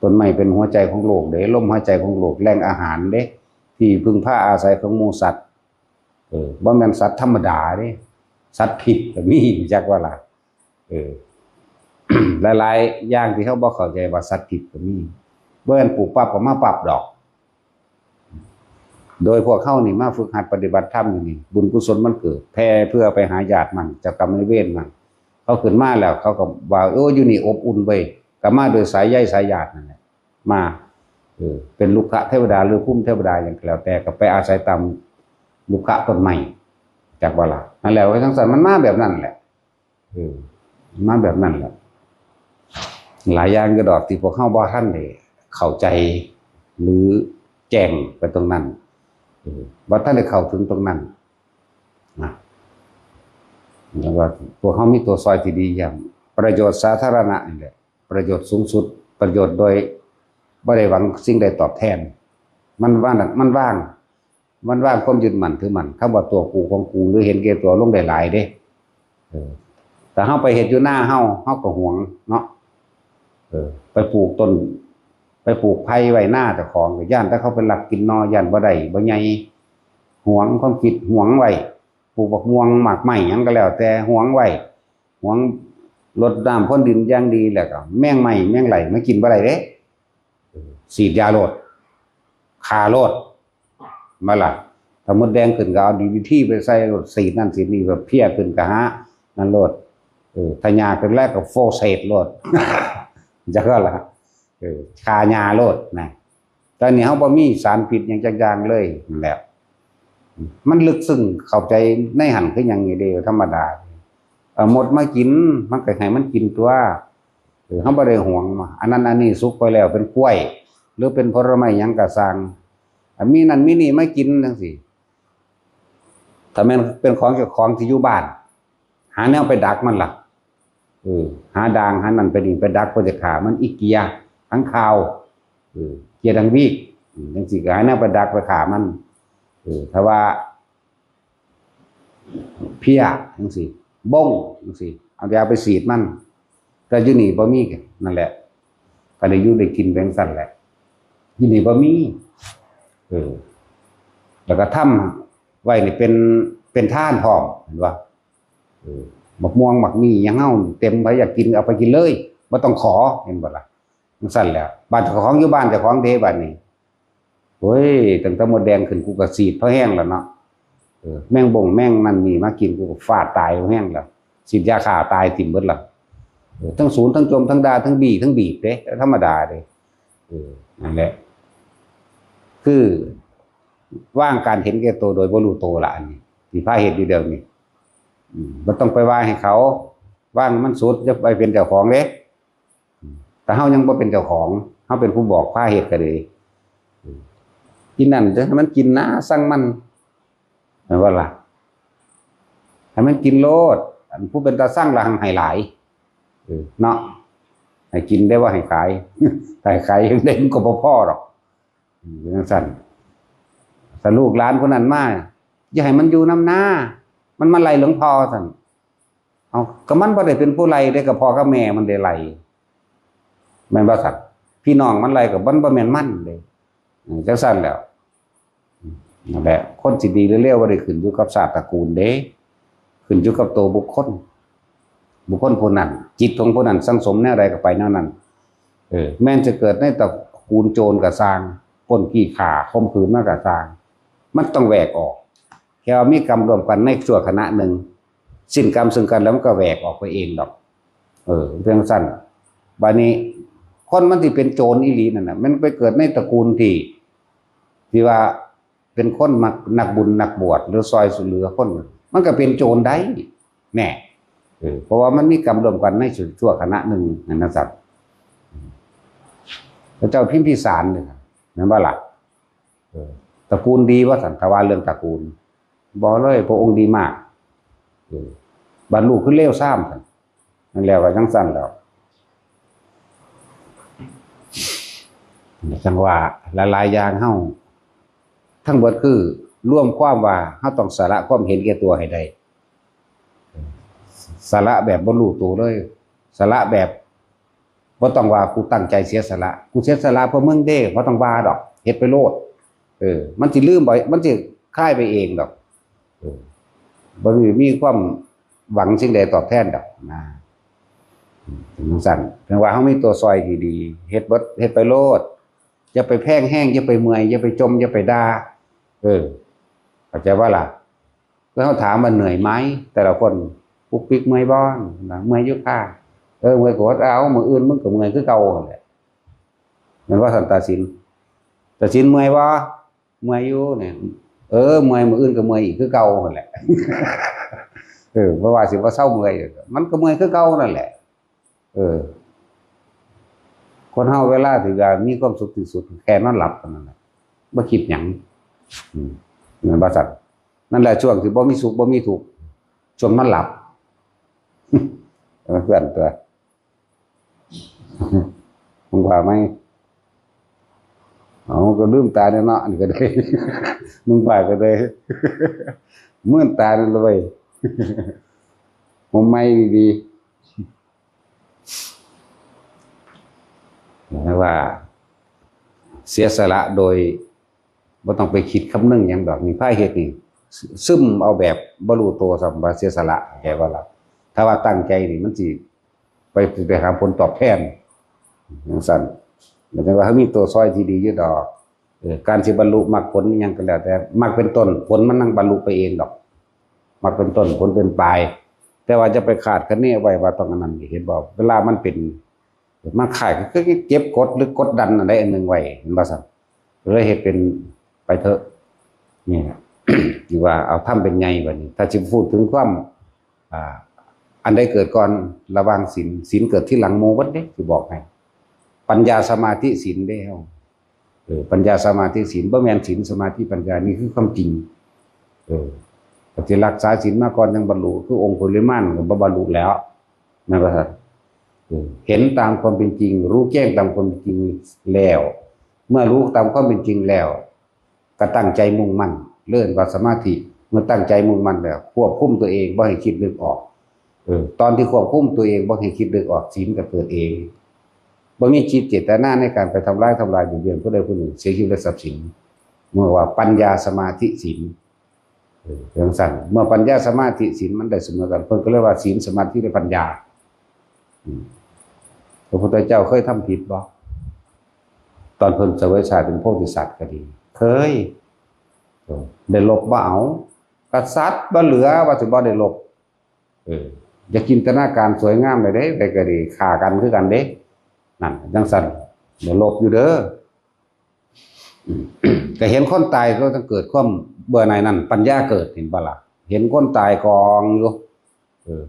ต้นไม้เป็นหัวใจของโลกเด้ ลมหายใจของโลก แหล่งอาหารเด้ ที่พึ่งพาอาศัยของหมู่สัตว์ เออ บ่แม่นสัตว์ธรรมดาเด้ สัตว์พิษก็มี จักว่าล่ะ เออ หลายๆ อย่างที่เฮาบ่เข้าใจว่าสัตว์พิษก็มี บ่แม่นปลูกปั๊บก็มาปั๊บดอก โดยพวกเฮานี่มาฝึกหัดปฏิบัติธรรมอยู่นี่ บุญกุศลมันเกิด แผ่เพื่อไปหาญาติมั่ง เจ้ากรรมนายเวรมั่ง เขาขึ้นมาแล้ว เขาก็ว่า โอ้ อยู่นี่อบอุ่นเว้ย ก็มาโดยสายใยสายญาตินั่นแหละ มา เออ เป็นรุกขเทวดาหรือภูมิเทวดาหยังก็แล้วแต่ ก็ไปอาศัยตามรุกขต้นไม้ จักว่าล่ะ นั่นแหละ ว่าจั่งซั่น มันมาแบบนั้นแหละ เออ มาแบบนั้นแหละ หลายอย่างอยู่ดอกที่พวกเฮาบ่ทันได้เข้าใจ หรือแจ้งไปตรงนั้น เออ บ่ทันได้เข้าถึงตรงนั้นนะ แล้วว่าพวกเฮามีตัวซอยที่ดีเยี่ยม ประโยชน์สาธารณะนี่แหละ ประโยชน์สูงสุด ประโยชน์โดยบ่ได้หวังสิ่งใดตอบแทน มันว่าง มันว่าง มันว่างความยึดมั่นถือมั่น คำว่าตัวกูของกูหรือเห็นแก่ตัวลงได้หลายเด้ เออ แต่เฮาไปเฮ็ดอยู่นาเฮา เฮาก็หวงเนาะ เออ ไปปลูกต้น ไปปลูกไผ่ไว้นาเจ้าของ ก็ย้านแต่เขาไปลักกินหน่อ ย้านบ่ได้บ่ใหญ่ หวงความคิด หวงไว้ ปลูกบักม่วง หมากไม้ หยังก็แล้วแต่ หวงไว้ หวง รดน้ำพรวนดินอย่างดี แล้วก็แมงไม้แมงไล่มากินบ่ได้เด้ เออ ฉีดยาโลด ฆ่าโลด มาล่ะ ถ้ามดแดงขึ้นก็เอา ดีดีที ไปใส่โลด ฉีดนั่นฉีดนี่ แบบเพี้ยขึ้นก็หานั่นโลด เออ ถ้าหญ้าขึ้นแล้วก็โฟเซตโลด จั่งว่าล่ะ เออ ฆ่าหญ้าโลดนะ แต่นี่เฮาบ่มีสารพิษหยังจักอย่างเลยนั่นแหละ มันลึกซึ้งเข้าใจในหั่นคือหยังนี่เด้ ธรรมดา เอ่อ มดมากิน มันก็ให้มันกินตัว เออ เฮาบ่ได้หวงมา อันนั้นอันนี้สุกไปแล้ว เป็นกล้วย หรือเป็นผลไม้หยังก็ซ่าง อ่ะ มีนั่นมีนี่มากินจั่งซี้ ถ้าแม่นเป็นของเจ้าของที่อยู่บ้าน หาแนวไปดักมันล่ะ เออ หาด่าง หานั่นไปนี่ไปดัก เพื่อจะฆ่ามัน อีเกีย ขังคาว เออ เกียดังวีก อืม จั่งซี้ก็หาแนวไปดักไปฆ่ามัน เออ ถ้าว่า เพี้ย จั่งซี้ บ้ง จั่งซี้ เอายาไปฉีดมัน แต่อยู่นี่บ่มี นั่นแหละ ก็ได้อยู่ได้กินไปจั่งซั้นแหละ อยู่นี่บ่มี เออ แล้วก็ทำไว้นี่เป็น เป็นทานพร้อม เห็นบ่ เออ บักม่วงบักมีหยังเฮาเต็ม ไผอยากกินเอาไปกินเลย บ่ต้องขอ เห็นบ่ล่ะ จั่งซั้นแหละ บ้านเจ้าของอยู่บ้านเจ้าของเด้ บัดนี้ โอ้ย ตั้งแต่มดแดงขึ้นกูก็ฉีดพอแห้งแล้วเนาะ เออ แมงบงแมงนั่นนี่มากินกูก็ฟาดตายพอแห้งแล้ว ฉีดยาฆ่าตายถิ่มเบิดแล้ว เออ ทั้งสูนทั้งจมทั้งด่าทั้งบีทั้งบีบเด้ ธรรมดาเด้ เออ นั่นแหละ คือ วางการเห็นแก่ตัวโดยบ่รู้ตัวละ อันนี้ ที่พาเฮ็ดอยู่เดี๋ยวนี้ อืม บ่ต้องไปว่าให้เขา วางมันสุด อย่าไปเป็นเจ้าของเด้ อืม แต่เฮายังบ่เป็นเจ้าของ เฮาเป็นผู้บอกพาเฮ็ดก็ดี อืม กินนั่นจะให้มันกินนะ สั่งมัน แม่นบ่ล่ะ ให้มันกินโลด อันผู้เป็นตาสั่งละหังให้หลาย เออ เนาะ ให้กินได้ว่าให้ขาย ถ้าให้ขายยังได้มันก็บ่พอดอก อืม จั่งซั้น ถ้าลูกหลานผู้นั้นมา อย่าให้มันอยู่นำนา มันมาไล่หลวงพ่อ ซั่น เอา ก็มันบ่ได้เป็นผู้ไล่เด้ ก็พ่อกับแม่มันได้ไล่ แม่นบ่ซั่น พี่น้องมันไล่ก็มันบ่แม่นมันเด้ อืม จั่งซั้นแหล้ว นั่นแหละ คนสิดีหรือเลวบ่ได้ขึ้นอยู่กับชาติตระกูลเด้ ขึ้นอยู่กับตัวบุคคล บุคคลผู้นั้น จิตของผู้นั้นสั่งสมแนวใดก็ไปแนวนั้น เออ แม้นจะเกิดในตระกูลโจรก็ซ่าง ปล้นจี้ฆ่า ข่มขืนมาก็ซ่าง มันต้องแหวกออก แค่ว่ามีกรรมร่วมกันในชั่วขณะหนึ่ง สิ้นกรรมซึ่งกันแล้วมันก็แหวกออกไปเองดอก เออ เพียงซั่น บัดนี้ คนมันสิเป็นโจรอีหลีนั่นน่ะ มันไปเกิดในตระกูลที่ ที่ว่าเป็นคนมัก นักบุญนักบวช หรือซอยเหลือคน มันก็เป็นโจรได้ แน่ เออ เพราะว่ามันมีกรรมร่วมกันในชั่วขณะหนึ่งนั่นนะสัตว์ พระเจ้าพิมพิสารเนี่ย แม่นบ่ล่ะ เออ ตระกูลดีว่าซั่น ถ้าว่าเรื่องตระกูล บ่เลย พระองค์ดีมาก เออ บัดลูกคือเลวซ้ำซั่น นั่นแล้วก็จั่งซั่นแล้ว จั่งว่าหลายๆอย่างเฮา ทั้งเบิดคือรวมความว่าเฮาต้องสละความเห็นแก่ตัวให้ได้ สละแบบบ่รู้ตัวเลย สละแบบ บ่ต้องว่ากูตั้งใจเสียสละ กูเสียสละเพื่อมึงเด้ บ่ต้องว่าดอก เฮ็ดไปโลด เออ มันสิลืมไป มันสิคลายไปเองดอก เออ บ่มี มีความหวังสิ่งใดตอบแทนดอกนะ ถึงจั่งซั่น เพียงว่าเฮามีตัวซอยที่ดี เฮ็ดเบิด เฮ็ดไปโลด อย่าไปแพงแฮง อย่าไปเมื่อย อย่าไปจ่ม อย่าไปด่า เออ เข้าใจบ่ล่ะ แล้วเขาถามว่าเหนื่อยไหม แต่ละคน ปุ๊กปิ๊กเมื่อยบ่ เมื่อยอยู่ค่ะ เออ เมื่อยก็อดเอา มื้ออื่นมึงก็เมื่อยคือเก่าหั่นแหละ แม่นว่าซั่น ตาสิน ตาสินเมื่อยบ่ เมื่อยอยู่เนี่ย เออ เมื่อย มื้ออื่นก็เมื่อยอีกคือเก่าหั่นแหละ เออ บ่ว่าสิบ่เซาเมื่อย มันก็เมื่อยคือเก่านั่นแหละ เออ คนเฮาเวลาที่ว่ามีความสุขที่สุด แค่นอนหลับเท่านั้นแหละ บ่คิดหยัง อืม แม่นบ่ซั่น นั่นแหละช่วงที่บ่มีสุขบ่มีทุกข์ ช่วงนอนหลับ เออ เพื่อนตัว มึงว่าไหม เอา ก็ลืมตาเนี่ยเนาะ อันนี้ก็ได้ มึงว่าก็ได้ มื่นตาเนี่ยเลย ผมไม่ดีๆ นะว่า เสียสละโดย บ่ต้องไปคิดคำนึงหยังดอก นี่พาเฮ็ดนี่ ซึมเอาแบบบ่รู้ตัวซ้ำว่าเสียสละ แปลว่าละ ถ้าว่าตั้งใจนี่มันสิไป ไปหาผลตอบแทน จั่งซั่น หมายถึงว่าเฮามีตัวซอยที่ดีอยู่ดอก เออ การสิบรรลุมรรคผลอิหยังก็แล้วแต่ มรรคเป็นต้น ผลมันนั่งบรรลุไปเองดอก มรรคเป็นต้น ผลเป็นปลาย แต่ว่าจะไปคาดคะเนไว้ว่าต้องอันนั้น เห็นบ่ เวลามันเป็น มันคล้ายก็คือเก็บกดหรือกดดันอันใดอันหนึ่งไว้ เห็นบ่ซั่น เลยเฮ็ดเป็นไปเถอะ นี่แหละ ที่ว่าเอาธรรมเป็นใหญ่บัดนี้ ถ้าสิพูดถึงความ อ่า อันใดเกิดก่อนระหว่างศีล ศีลเกิดทีหลังหมู่เบิดเด้ สิบอกให้ ปัญญา สมาธิ ศีลเด้เฮา เออ ปัญญา สมาธิ ศีล บ่แม่นศีล สมาธิ ปัญญา นี่คือความจริง เออ ปฏิรักษาศีลมาก่อนยังบรรลุ คือองคุลิมานก็บ่บรรลุแล้ว นั่นว่าซั่น เออ เห็นตามความเป็นจริง รู้แจ้งตามความเป็นจริงแล้ว เมื่อรู้ตามความเป็นจริงแล้ว ก็ตั้งใจมุ่งมั่น เรียกว่าสมาธิ เมื่อตั้งใจมุ่งมั่นแล้ว ควบคุมตัวเองบ่ให้คิดนึกออก เออ ตอนที่ควบคุมตัวเองบ่ให้คิดนึกออก ศีลก็เกิดเอง บ่มีจิตเจตนาในการไปทำร้ายทำลายเบียดเบียนผู้ใดผู้หนึ่ง เสียชีวิตและทรัพย์สิน เรียกว่าปัญญา สมาธิ ศีล เออ จั่งซั่น เมื่อปัญญา สมาธิ ศีลมันได้เสมอกัน เพิ่นก็เรียกว่าศีล สมาธิ และปัญญา อืม พระพุทธเจ้าเคยทำผิดบ่ ตอนเพิ่นเสวยชาติเป็นโพธิสัตว์ก็ดี เคย เออ ได้ลบบ่เอา กษัตริย์บ่เหลือว่าสิบ่ได้ลบ เออ อย่าจินตนาการสวยงามเลยเด้ ใดก็ดี ฆ่ากันคือกันเด้ นั่น จั่งซั่น ได้ลบอยู่เด้อ อืม ก็เห็นคนตายก็ต้องเกิดความเบื่อหน่ายนั่น ปัญญาเกิด เห็นบ่ล่ะ เห็นคนตายกองอยู่ เออ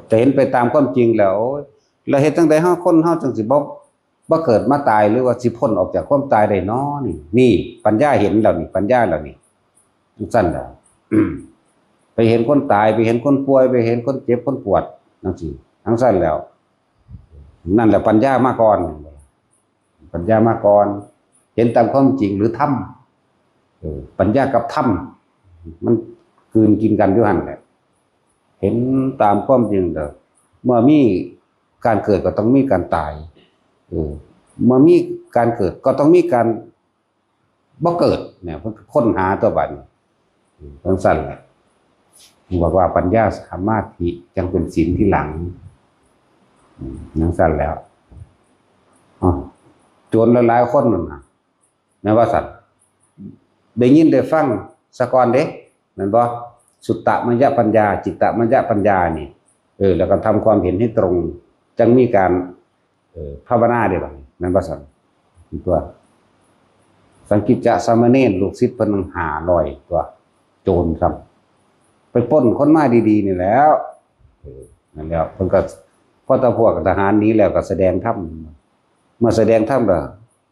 แต่เห็นไปตามความจริงแล้ว โอ้ย แล้วเฮ็ดจั่งใดเฮา คนเฮาจั่งสิบ่ บ่เกิดมาตาย หรือว่าสิพ้นออกจากความตายได้น้อนี่ นี่ปัญญาเห็นแล้วนี่ ปัญญาแล้วนี่ จั่งซั่นแหละ ไปเห็นคนตาย ไปเห็นคนป่วย ไปเห็นคนเจ็บคนปวด จั่งซี้ จั่งซั่นแล้ว นั่นแหละปัญญามาก่อน ปัญญามาก่อน เห็นตามความจริงหรือธรรม เออ ปัญญากับธรรม มันกลืนกินกันอยู่หั่นแหละ เห็นตามความจริงเด้อ เมื่อมีการเกิดก็ต้องมีการตาย เออ เมื่อมีการเกิดก็ต้องมีการบ่เกิดเนี่ย เพิ่นค้นหาตัวบัดนี้ อืม จั่งซั่นแหละ บอกว่าปัญญา สมาธิ จั่งเป็นศีลทีหลัง อืม จั่งซั่นแล้ว อ๋อ โจรหลายๆคนนั่นน่ะ แม่นว่าซั่น ได้ยินได้ฟังซะก่อนเด้ แม่นบ่ สุตตมยปัญญา จิตตมยปัญญานี่ เออ แล้วก็ทำความเห็นให้ตรง จั่งมีการ เออ ภาวนาเด้บัดนี้ แม่นบ่ซั่น ตัว สังกิจจะสามเณร ลูกศิษย์เพิ่นห้าร้อยตัว โจรซ้ำ ไปปล้นคนมาดีๆนี่แหล้ว เออ นั่นแหล้ว เพิ่นก็ พอตะพวกทหารหนีแล้วก็แสดงธรรม เมื่อแสดงธรรมแล้ว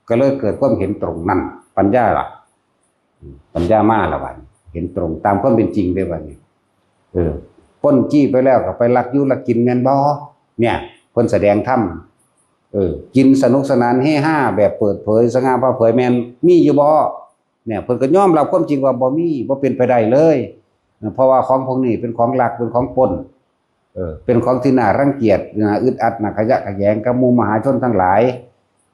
ก็เลยเกิดความเห็นตรงนั่น ปัญญาล่ะ อืม ปัญญามาละบัดนี้ เห็นตรงตามความเป็นจริงเด้บัดนี้ เออ ปล้นจี้ไปแล้วก็ไปลักอยู่ลักกินแม่นบ่ เนี่ย เพิ่นแสดงธรรม เออ กินสนุกสนานเฮฮาแบบเปิดเผย สง่าผ่าเผยแม่นมีอยู่บ่ เนี่ย เพิ่นก็ยอมรับความจริงว่าบ่มี บ่เป็นไปได้เลย เพราะว่าของพวกนี้เป็นของลัก เป็นของปล้น เออ เป็นของที่น่ารังเกียจ น่าอึดอัด น่าขยะแขยงกับหมู่มหาชนทั้งหลาย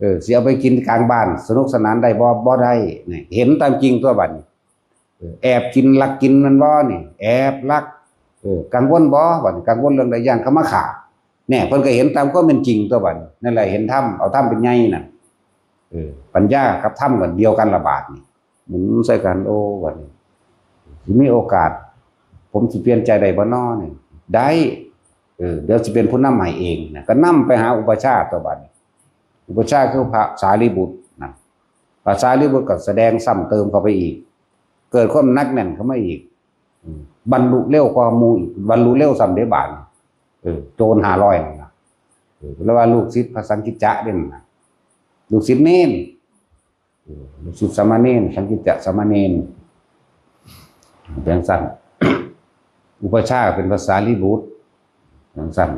เออ สิเอาไปกินกลางบ้าน สนุกสนานได้บ่ บ่ได้ เนี่ย เห็นตามจริงตัวบัดนี้ เออ แอบกินลักกินแม่นบ่นี่ แอบลัก เออ กังวลบ่ บัดนี้กังวลเรื่องใด ย่านเขามาฆ่า เนี่ย เพิ่นก็เห็นตามความเป็นจริงตัวบัดนี้ นั่นแหละเห็นธรรม เอาธรรมเป็นใหญ่น่ะ เออ ปัญญากับธรรมก็เดียวกันละบาดนี่ หมุนใส่กัน โอ้ บัดนี้ สิมีโอกาส ผมสิเปลี่ยนใจได้บ่น้อนี่ ได้ เออ เดี๋ยวสิเป็นผู้นำให้เองนะ ก็นำไปหาอุปัชฌาย์ตัวบัดนี้ อุปัชฌาย์คือพระสารีบุตรนะ พระสารีบุตรก็แสดงซ้ำเติมเข้าไปอีก เกิดความหนักแน่นเข้ามาอีก อืม บรรลุเร็วกว่าหมู่อีก บรรลุเร็วซ้ำเด้บาดนี้ เออ โจรห้าร้อยนั่นน่ะ เออ แล้วว่าลูกศิษย์พระสังกิจจะเด้นั่นน่ะ ลูกศิษย์เณร เออ ลูกศิษย์สามเณร สังกิจจะสามเณร เป็นซั่น อุปัชฌาย์เป็นพระสารีบุตร เป็นซั่น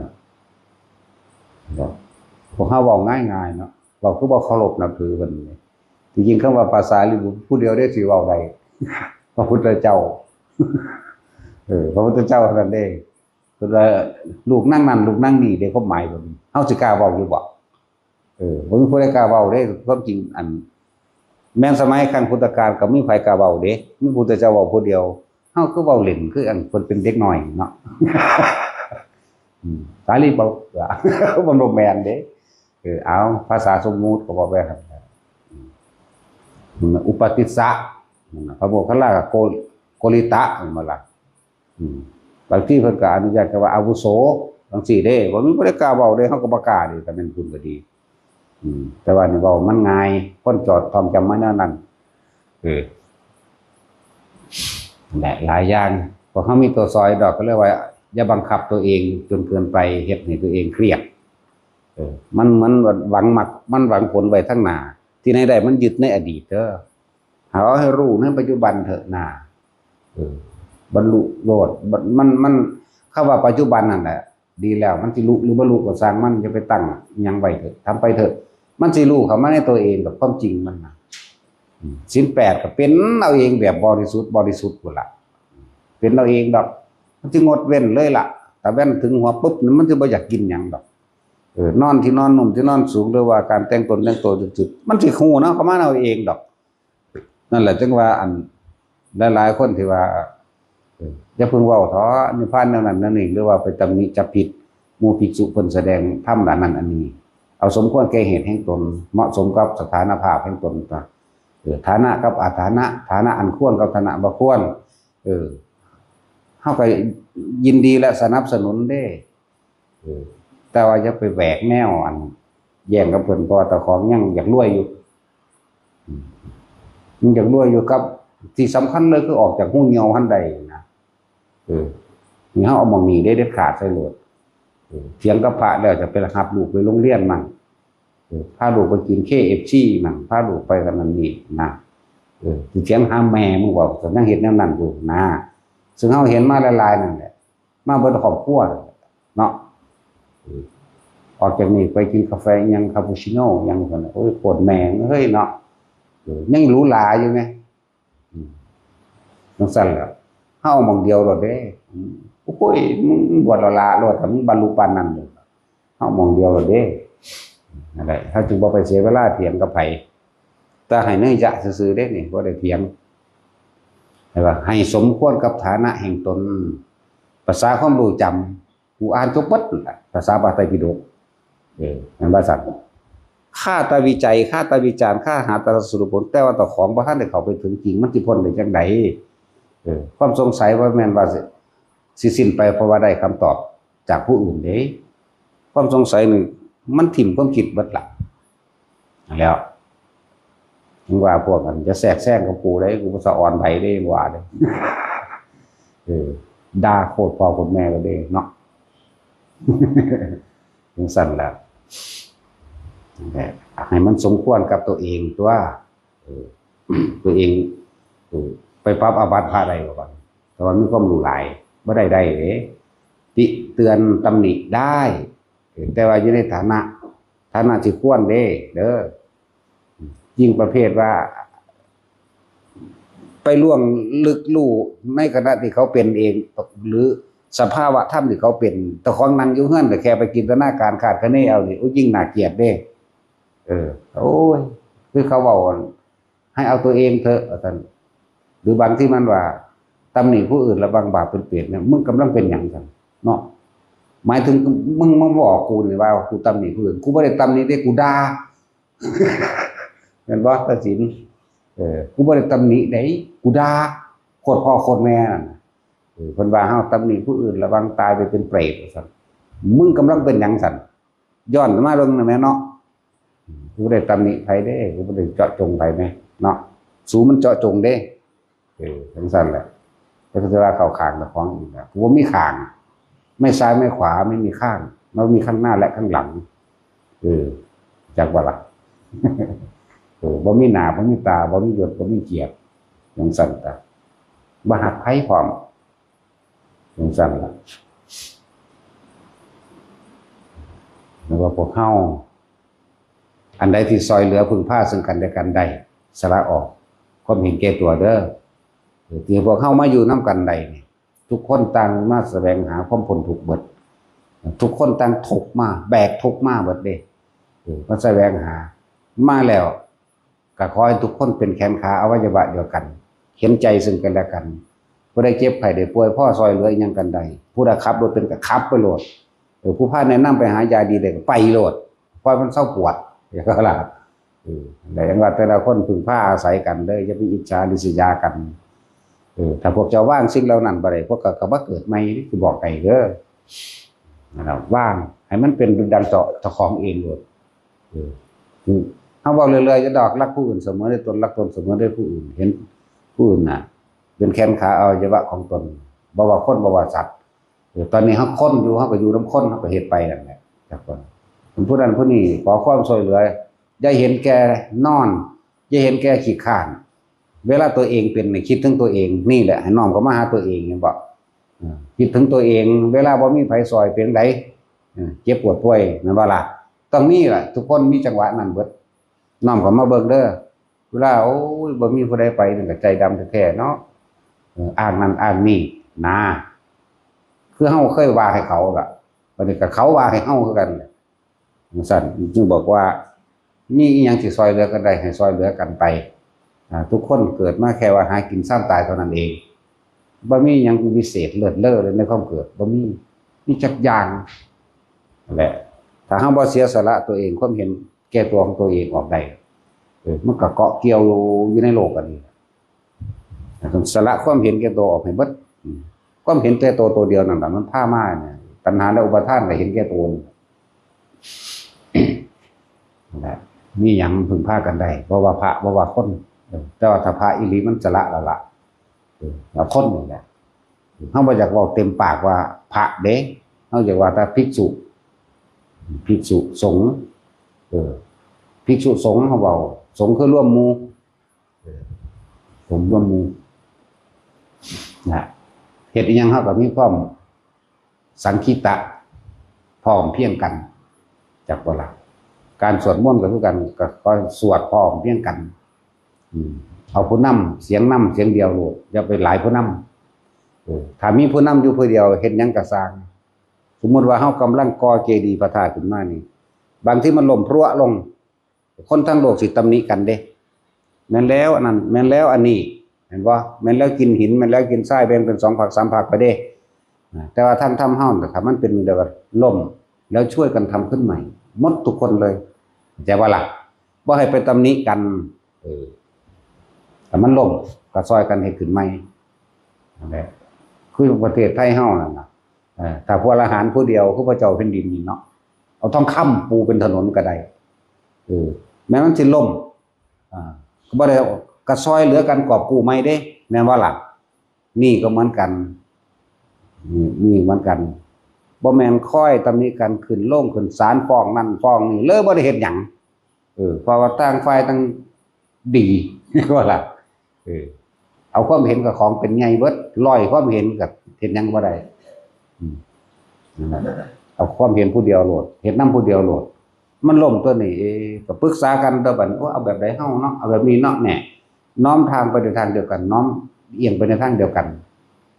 พวกเฮาเว้าง่ายๆเนาะ เว้าคือบ่เคารพนับถือเพิ่นนี่ ที่จริงคำว่าพระสารีบุตรผู้เดียวเด้สิเว้าได้ พระพุทธเจ้า เออ พระพุทธเจ้าเท่านั้นเด้ เพิ่นว่าลูกนางนั่น ลูกนางนี่เด้ ความหมายเพิ่น เฮาสิกล้าเว้าอยู่บ่ เออ บ่มีผู้ใดกล้าเว้าเด้ ความจริง อัน แม่นสมัยครั้งพุทธกาลก็มีไผกล้าเว้าเด้ มีพุทธเจ้าเว้าผู้เดียว เฮาคือเว้าเล่น คืออันเพิ่นเป็นเด็กน้อยเนาะ อืม สารีบุตร มันบ่แม่นเด้ เออ เอา ภาษาสมมุติก็บอกไปหั่น อืม อุปติสสะ พระโมคคัลลาก็โก โกริตะ แม่นบ่ล่ะ อืม บางทีเพิ่นก็อนุญาตแค่ว่าอาวุโส จั่งซี้เด้ บ่มีผู้ใดกล้าเว้าเด้ เฮาก็บ่กล้าเด้ ถ้าแม่นคุณก็ดี อืม แต่ว่านี่เว้ามันง่าย คนจอดท่องจำมาแนวนั้น อ นั่นแหละ หลายอย่าง พวกเขามีตัวซอยดอก ก็เรียกว่า อย่าบังคับตัวเองจนเกินไป เฮ็ดให้ตัวเองเครียด เออ มัน มันหวังมัก มันหวังผลไว้ทางหน้า ที่ไหนได้มันยึดในอดีตเด้อ เอาให้รู้ในปัจจุบันเถอะนา เออ บรรลุโลด มัน มัน มัน คำว่าปัจจุบันนั่นแหละ ดีแล้ว มันสิรู้หรือบ่รู้ก็ช่างมัน อย่าไปตั้งหยังไว้เถอะ ทำไปเถอะ มันสิรู้เข้ามาในตัวเองกับความจริงมันนะ อืม ศีลแปดก็เป็นเอาเองแบบบริสุทธิ์ บริสุทธิ์พุ้นละ เป็นเอาเองดอก มันสิงดเว้นเลยล่ะ แต่เว้นถึงหัวปุ๊บนี่มันสิบ่อยากกินหยังดอก เออ นอนที่นอนนุ่มที่นอนสูง หรือว่าการแต่งตนแต่งตัวจุดๆ มันสิฮู้เนาะ เข้ามาเอาเองดอก นั่นแหละจึงว่าอันหลายๆคนที่ว่า เออ อย่าเพิ่งเว้าเถาะ นิพพานแนวนั้นแนวนี้ หรือว่าไปตำหนิจับผิดหมู่ภิกษุเพิ่นแสดงธรรมอันนั้นอันนี้ เอาสมควรแก่เหตุแห่งตน เหมาะสมกับสถานภาพแห่งตน เออ ฐานะกับอฐานะ ฐานะอันควรกับฐานะบ่ควร เออ เฮาก็ยินดีและสนับสนุนเด้ เออ แต่ว่าอย่าไปแหวกแนวอันแย่งกับเพิ่น เพราะว่าเจ้าของยังอยากรวยอยู่ อืม ยังอยากรวยอยู่ กับที่สำคัญเลยคือออกจากฮูเหี่ยวหั้นได้นะ เออ นี่เฮาเอาหม่องนี้ได้เด็ดขาดใส่โลด เออ เถียงกับพระแล้วจะไปรับลูกไปโรงเรียนมั่ง เออ พาลูกไปกิน เค เอฟ ซี มั่ง พาลูกไปกันนั่นนี่นะ เออ สิเถียงหาแม่มึงบ่ ก็ยังเฮ็ดแนวนั้นอยู่นะ ซึ่งเฮาเห็นมาหลายๆนั่นแหละ มาเบิดครอบครัวเนาะ เออ ออกจากนี้ไปกินกาแฟอิหยัง คาปูชิโน่อิหยังซั่นน่ะ โอ้ย โคตรแม่งเฮ้ยเนาะ เออ ยังหรูหราอยู่ไหม อืม จังซั่นแหละ เฮาเอาหม่องเดียวโลดเด้ อืม โอ้ย มึงบวชละละโลด ถ้ามึงบรรลุปานนั้นโลด เฮาหม่องเดียวโลดเด้ นั่นแหละ เฮาจึงบ่ไปเสียเวลาเถียงกับไผ แต่ให้เนยยะซื่อๆเด้นี่ บ่ได้เถียง ให้ว่า ให้สมควรกับฐานะแห่งตน ภาษาความรู้จำ กูอ่านจบเบิดนั่นล่ะ ภาษาพระไตรปิฎก เออ แม่นว่าซั่น ข้าแต่วิจัย ข้าแต่วิจารณ์ ข้าหาแต่สรุปผล แต่ว่าเจ้าของบ่ทันได้เข้าไปถึงจริง มันสิพ้นได้จั่งใด เออ ความสงสัยบ่แม่นว่าสิ สิสิ้นไปเพราะว่าได้คำตอบจากผู้อื่นเด้ ความสงสัยนี่มันถิ่มความคิดเบิดละ นั่นแหล้ว ถึงว่าพวกนั้นจะแทรกแซงกับกูได้ กูบ่สะออนไผเด้ ยังว่าเด้ เออ ด่าโคตรพ่อโคตรแม่เลยเด้เนาะ จังซั่นแหละ ให้มันสมควรกับตัวเองตัว เออ ตัวเอง เออ ไปปรับอาบัติพระได้บ่บัด แต่ว่ามีความรู้หลาย บ่ได้ได้เด้ ติเตือนตำหนิได้ เออ แต่ว่าอยู่ในฐานะ ฐานะที่ควรเด้ เด้อ ยิ่งประเภทว่า ไปล่วงลึกรู้ในขณะที่เขาเป็นเอง หรือสภาวะธรรมที่เขาเป็น แต่ของนั่งอยู่เฮือนแต่แค่ไปจินตนาการคาดคะเนเอานี่ โอ้ย ยิ่งน่าเกลียดเด้ เออ โอ้ย คือเขาเว้า ให้เอาตัวเองเถอะ ว่าซั่น หรือบางที่มันว่า ตำหนิผู้อื่นระวังบาปเป็นเปรตเนี่ย มึงกำลังเป็นหยังซั่น เนาะ หมายถึงมึงมาบอกกูนี่ว่ากูตำหนิผู้อื่น กูบ่ได้ตำหนิเด้ กูด่า แม่นบ่ ตาสิน เออ กูบ่ได้ตำหนิเด้ กูด่า โคตรพ่อโคตรแม่นั่นน่ะ เออ เพิ่นว่าเฮาตำหนิผู้อื่นระวังตายไปเป็นเปรต ว่าซั่น มึงกำลังเป็นหยังซั่น ย้อนมาเบิ่งนั่นแหละเนาะ กูบ่ได้ตำหนิไผเด้ กูบ่ได้เจาะจงไผแหมเนาะ สูมันเจาะจงเด้ เออ จังซั่นแหละ แล้วก็จะว่าเข้าข้างเจ้าของอีกแล้ว กูบ่มีข้าง ไม่ซ้ายไม่ขวา ไม่มีข้าง ไม่มีข้างหน้าและข้างหลัง เออ จักว่าล่ะ เออ บ่มีหน้า บ่มีตา บ่มียศ บ่มีเกียรติ จังซั่นตะ บ่ฮักไผพร้อม จังซั่นล่ะ แล้วว่าพวกเฮา อันใดที่ซอยเหลือพึ่งพาซึ่งกันและกันได้ สละออก ความเห็นแก่ตัวเด้อ เออ ที่พวกเฮามาอยู่นำกันได้นี่ ทุกคนต่างมาแสวงหาความพ้นทุกข์เบิด ทุกคนต่างทุกข์มา แบกทุกข์มาเบิดเด้ เออ มาแสวงหา มาแล้ว ก็ขอให้ทุกคนเป็นแขนขาอวัยวะเดียวกัน เห็นใจซึ่งกันและกัน ผู้ใดเจ็บไข้ได้ป่วย พอซอยเหลืออิหยังกันได้ ผู้ใดขับรถเป็นก็ขับไปโลด เออ ผู้พาแนะนำไปหายาดีได้ก็ไปโลด ปล่อยมันเซาปวด อย่างนั้นล่ะ เออ แต่ยังว่าแต่ละคนพึ่งพาอาศัยกันเด้อ อย่าไปอิจฉาริษยากัน เออ ถ้าพวกเจ้าวางสิ่งเหล่านั้นบ่ได้ พวกก็ ก็บ่เกิดใหม่ สิบอกให้เด้อ นะครับ วางให้มันเป็นดังเจ้า เจ้าของเองโลด เออ คือ เขาบอกเรื่อยๆจะดอกรักผู้อื่นเสมอในตนรักตนเสมอในผู้อื่นเห็นผู้อื่นน่ะเป็นแขนขาอวัยวะของตนบ่ว่าคนบ่ว่าสัตว์เออตอนนี้เขาคนอยู่เขาก็อยู่น้ำคนเขาก็เห็นไปนั่นแหละจากคนผู้นั้นผู้นี้ขอความช่วยเหลืออย่าเห็นแก่นอนอย่าเห็นแก่ขี้ข้านเวลาตัวเองเป็นคิดถึงตัวเองนี่แหละให้น้อมเข้ามาหาตัวเองเห็นบ่ คิดถึงตัวเอง เวลาบ่มีไผซอยเป็นไดเจ็บปวดป่วยนั่นว่าล่ะต้องมีล่ะทุกคนมีจังหวะนั่นเบิดน้อมก็มาเบิ่งเด้อเวลาโอ้ยบ่มีผู้ใดไปนี่ก็ใจดำแท้ๆเนาะอ้างนั่นอ้างนี่นะคือเฮาเคยว่าให้เขาล่ะบัดนี้ก็เขาว่าให้เฮาคือกัน จั่งซั่นจึงบอกว่ามีอีหยังที่ซอยเหลือกันได้ให้ซอยเหลือกันไปทุกคนเกิดมาแค่ว่าหากินซ่านตายเท่านั้นเองบ่มีหยังวิเศษเลิศเลอเลยในความเกิดบ่มีมีจักอย่างแหละถ้าเฮาบ่เสียสละตัวเองความเห็นแก่ตัวของตัวเองออกได้เออมันก็เกาะเกี่ยวอยู่ในโลกอันนี้ สละความเห็นแก่ตัวออกให้เบิดความเห็นแก่ตัวตัวเดียวนั่นแหละมันพามาเนี่ยตัณหาและอุปาทานก็เห็นแก่ตัวนี่แหละมีอย่างพึ่งพากันได้เพราะว่าพระเพราะว่าคนแต่ว่าถ้าพระอีหลีมันสละละละเอาคนนี่แหละเขาบ่อยากบอกเต็มปากว่าพระเด้เขาอยากว่าแต่ภิกษุภิกษุสงฆ์เออภิกษุสงฆ์เขาบอกสงฆ์คือร่วมหมู่ ผมร่วมมือนะเหตุยังเขาก็มีความสังคิตะพร้อมเพียงกันจากเวลาการสวดมนต์ก็คือกันก็คอยสวดพร้อมเพียงกันเอาผู้นำเสียงนำเสียงเดียวโลดอย่าไปหลายผู้นำถ้ามีผู้นำอยู่ผู้เดียวเห็นยังกระซางสมมติว่าเขากำลังก่อเจดีย์พระธาตุขึ้นมานี่บางที่มันล่มพรวะลง คนทั้งโลกสิตำหนิกันเด้แม่นแล้วอันนั้นแม่นแล้วอันนี้เห็นบ่แม่นแล้วกินหินแม่นแล้วกินทรายแบ่งเป็นสองผักสามผักไปเด้แต่ว่าทางธรรมเฮาถ้ามันเป็นเดียวกันล่มแล้วช่วยกันทำขึ้นใหม่หมดทุกคนเลยแต่ว่าล่ะบ่ให้ไปตำหนิกันเออแต่มันล่มก็ซอยกันให้ขึ้นใหม่นั่นแหละคือประเทศไทยเฮานั่นน่ะถ้าพระอรหันต์ผู้เดียวคือพระเจ้าแผ่นดินนี่เนาะเอาทองคำปูเป็นถนนก็ได้ เออแม้มันสิล่มอ่าก็บ่ได้กระซอยเหลือกันกอบกู้ใหม่เด้แม่นว่าล่ะนี่ก็เหมือนกันนี่นี่เหมือนกันบ่แม่นคอยตำหนิกันขึ้นลงขึ้นศาลฟ้องนั่นฟ้องนี่เลยบ่ได้เฮ็ดหยังเออเพราะว่าต่างฝ่ายต่างดีว่าล่ะเออเอาความเห็นกับของเป็นใหญ่เบิดร้อยความเห็นกับเฮ็ดหยังบ่ได้อืมนั่นแหละเอาความเห็นผู้เดียวโลดเฮ็ดนำผู้เดียวโลด มันล่มตัวนี้เอก็ปรึกษากันตัวบัดโอ้เอาแบบใดเฮาเนาะเอาแบบนี้เนาะแน่น้อมทางไปในทางเดียวกันน้อมเอียงไปในทางเดียวกัน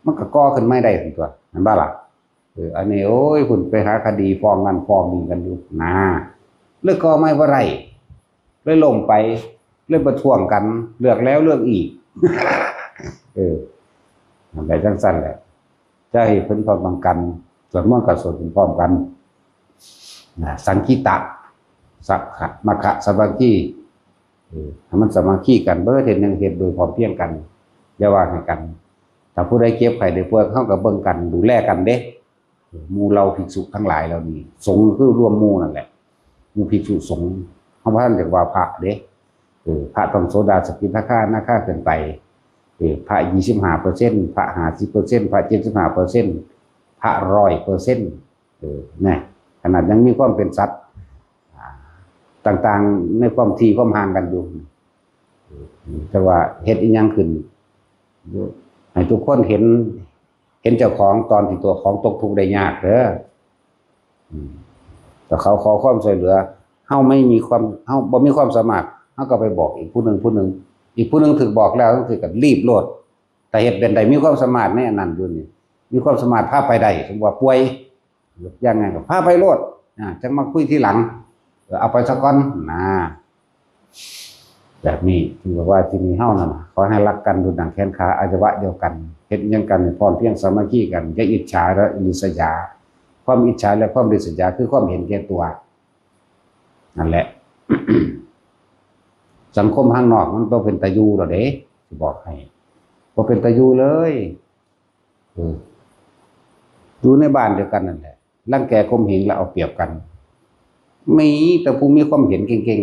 มันก็ก่อขึ้นไม่ได้ถึงตัวนั่นบ้าล่ะเอออันนี้โอ้ยคุณไปหาคดีฟ้องนั่นฟ้องนี่กันอยู่นะเลือกก่อไม่ว่าไรเลยล่มไปเลยประท้วงกันเลือกแล้วเลือกอีกเอออะไรจังสั้นแหละ จะให้เพิ่นพร้อมกันสวดมนต์กับสวดพร้อมกันนะสังคิตะสักขะมัคคะสามัคคีเออให้มันสามัคคีกันเบิดเห็นยังเห็นโดยพร้อมเพียงกันอย่าว่าให้กัน ถ้าผู้ใดเจ็บไข้ได้ป่วยเขาก็เบิ่งกันดูแลกันเด้หมู่เราภิกษุทั้งหลายเหล่านี้สงฆ์คือรวมหมู่นั่นแหละหมู่ภิกษุสงฆ์เขาพระท่านเรียกว่าพระเด้เออพระต้องโสดาสกิทาคานาคาขึ้นไปเออพระยี่สิบห้าเปอร์เซ็นต์พระห้าสิบเปอร์เซ็นต์พระเจ็ดสิบห้าเปอร์เซ็นต์พระร้อยเปอร์เซ็นต์เออนะขนาดยังมีความเป็นสัตว์ต่างๆในความที่ความห่างกันอยู่แต่ว่าเหตุอีหยังขึ้นให้ทุกคนเห็นเห็นเจ้าของตอนที่ตัวของตกทุกข์ได้ยากเด้อแต่เขาขอความช่วยเหลือเฮาไม่มีความเฮาบ่มีความสามารถเฮาก็ไปบอกอีกผู้หนึ่งผู้หนึ่งอีกผู้หนึ่งถือบอกแล้วถือกับรีบโลด แต่เหตุเป็นใดมีความสามารถในอันนั้นอยู่นี่มีความสามารถพาไปได้สมมติว่าป่วยอย่างไงก็พาไปโลดอ่าจังมาคุยทีหลังเอาไปสักก้อนนะแบบนี้ถือว่าที่นี่เฮานั่นขอให้รักกันดุจดังแขนขาอาจวะเดียวกันเห็นยังกันพร้อมเพียงสามัคคีกันอย่าอิจฉาและอิริษยาความอิจฉาและความริษยาคือความเห็นแก่ตัวนั่นแหละสังคมข้างนอกมันต้องเป็นตะยูหรอเด้บอกให้ก็เป็นตะยูเลยอยู่ในบ้านเดียวกันนั่นแหละรังแกข่มเหงและเอาเปรียบกัน มีแต่ผู้มีความเห็นเก่ง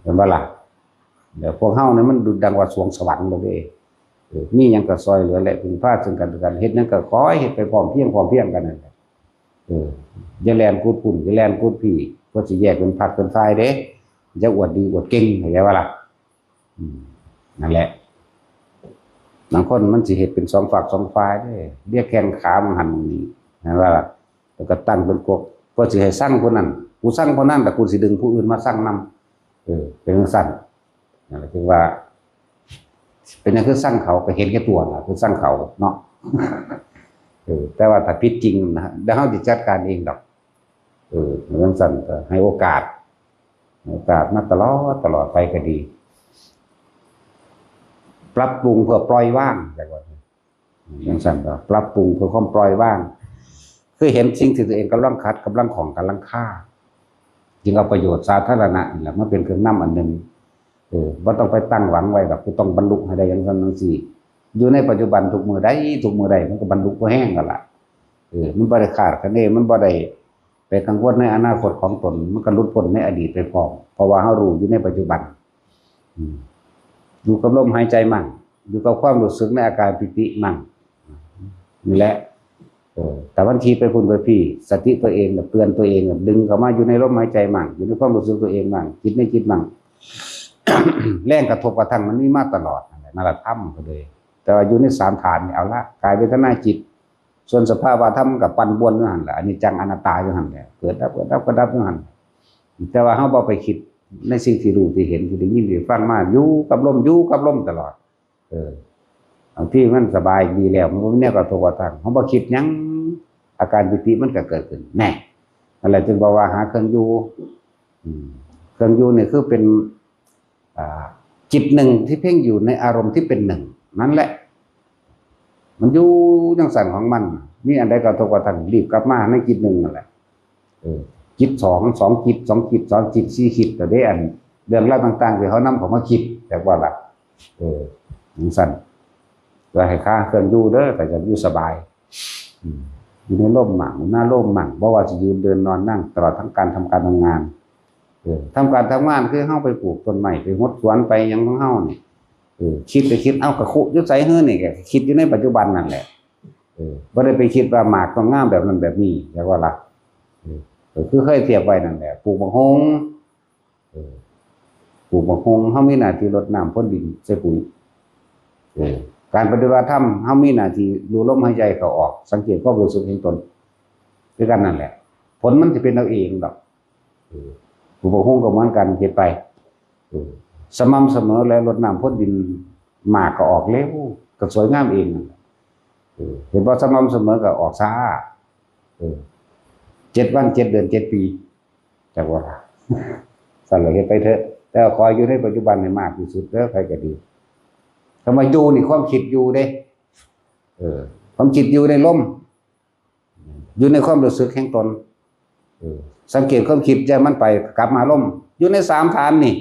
เห็นบ่ล่ะ? เดี๋ยวพวกเฮาเนี่ยมันดุจดังว่าสวงสวรรค์เลยเด้ เออ มีหยังก็ซอยเหลือและพึ่งพาซึ่งกันและกัน เฮ็ดหยังก็ขอให้เฮ็ดไปพร้อมเพียง พร้อมเพียงกันนั่นแหละ เออ อย่าแล่นกุดพุ่น อย่าแล่นกุดพี่ เพิ่นสิแยกเป็นพรรคเป็นฝ่ายเด้ อย่าอวดดีอวดเก่ง เข้าใจบ่ล่ะ? อืม นั่นแหละ บางคนมันสิเฮ็ดเป็นสองฝักสองฝ่ายเด้ เรียกแข่งขามันหั่นนี่ เห็นบ่ล่ะ? แล้วก็ตั้งเป็นกก เพื่อสิให้ซังคนนั้น กูซังคนนั้น แต่กูสิดึงผู้อื่นมาซังนำ เออ เป็นจั่งซั่น นั่นแหละ ถึงว่า เป็นหยังคือซังเขา ก็เห็นแก่ตัวล่ะ คือซังเขาเนาะ เออ แต่ว่าถ้าผิดจริงนะ เดี๋ยวเฮาสิจัดการเองดอก เออ จั่งซั่นก็ให้โอกาส ให้โอกาสมาตลอด ตลอดไปก็ดี ปรับปรุงเพื่อปล่อยวาง จั่งว่า จั่งซั่นก็ปรับปรุงเพื่อความปล่อยวาง คือเห็นสิ่งที่ตัวเองกำลังขัด กำลังข้อง กำลังคา จึงเอาประโยชน์สาธารณะนี่แหละมาเป็นเครื่องนำอันหนึ่ง เออ บ่ต้องไปตั้งหวังไว้ดอก กูต้องบรรลุให้ได้จั่งซั่นจั่งซี้ อยู่ในปัจจุบันทุกมื้อใด ทุกมื้อใด มันก็บรรลุพอแฮงแล้วล่ะ เออ มันบ่ได้คาดคะเน มันบ่ได้ไปกังวลในอนาคตของตน มันก็หลุดพ้นในอดีตไปพร้อม เพราะว่าเฮารู้อยู่ในปัจจุบัน อืม อยู่กับลมหายใจมั่ง อยู่กับความรู้สึกในอาการปีติมั่ง นี่แหละ เออ แต่บางทีไปพุ่นไปพี่ สติตัวเองน่ะเตือนตัวเองน่ะ ดึงเข้ามาอยู่ในลมหายใจมั่ง อยู่ในความรู้สึกตัวเองมั่ง จิตในจิตมั่ง แรงกระทบกระทั่งมันมีมาตลอดนั่นแหละ นั่นแหละธรรมก็เลย แต่ว่าอยู่ในสามฐานนี่เอาละ กายเวทนาจิต ส่วนสภาวะธรรมมันก็ปั่นป่วนอยู่หั่นแหละ อนิจจังอนัตตาอยู่หั่นแหละ เกิดดับ เกิดดับ เกิดดับอยู่หั่น แต่ว่าเฮาบ่ไปคิดในสิ่งที่รู้ที่เห็นที่ได้ยินที่ฟังมา อยู่กับลม อยู่กับลมตลอด เออ บางทีมันสบายดีแล้ว มันบ่มีแนวกระทบกระทั่ง เฮาบ่คิดหยัง อาการปีติมันก็เกิดขึ้น แน่ นั่นแหละจึงบอกว่าหาเครื่องอยู่ อืม เครื่องอยู่นี่คือเป็น อ่า จิตหนึ่งที่เพ่งอยู่ในอารมณ์ที่เป็นหนึ่ง นั่นแหละ มันอยู่จั่งซั่นของมัน มีอันใดกระทบกระทั่ง รีบกลับมาในจิตหนึ่งนั่นแหละ เออ จิตสอง สองจิต สองจิต สองจิต สี่จิต ก็ได้อัน เรื่องราวต่างๆที่เขานำเข้ามาคิด แต่ว่าล่ะ เออ จั่งซั่น ก็ให้คาเครื่องอยู่เด้อ ก็จะอยู่สบาย อืม อยู่ในลมมั่ง อยู่หน้าลมมั่ง บ่ว่าสิยืนเดินนอนนั่ง ตลอดทั้งการทำการทำงาน เออ ทำการทำงานคือเฮาไปปลูกต้นไม้ ไปหดสวน ไปหยังของเฮานี่ เออ คิดก็คิด เอ้า กะคุอยู่ไสหื้อนี่ ก็คิดอยู่ในปัจจุบันนั่นแหละ เออ บ่ได้ไปคิดว่าหมากต้องงามแบบนั้นแบบนี้ จั่งว่าล่ะ เออ ก็คือเคยเทียบไว้นั่นแหละ ปลูกบักฮง เออ ปลูกบักฮง เฮามีหน้าที่รดน้ำพรวนดิน ใส่ปุ๋ย เออ การปฏิบัติธรรม เฮามีหน้าที่รู้ลมหายใจเข้าออก สังเกตความรู้สึกแห่งตน คือกันนั่นแหละ ผลมันสิเป็นเอาเองดอก เออ ปลูกบักฮงก็เหมือนกัน เฮ็ดไป เออ สม่ำเสมอและรดน้ำพรวนดิน หมากก็ออกเร็ว ก็สวยงามเองนั่นแหละ เออ เห็นบ่ สม่ำเสมอก็ออกช้า เออ เจ็ดวัน เจ็ดเดือน เจ็ดปี จั่งว่า ซั่นล่ะ เฮ็ดไปเถอะ แต่ว่าขออยู่ในปัจจุบันให้มากที่สุดเด้อ ไผก็ดี คำว่าอยู่นี่ความคิดอยู่เด้ เออ ความคิดอยู่ในลม อยู่ในความรู้สึกแห่งตน เออ สังเกตความคิด อย่ามันไป กลับมาลม อยู่ในสามฐานนี่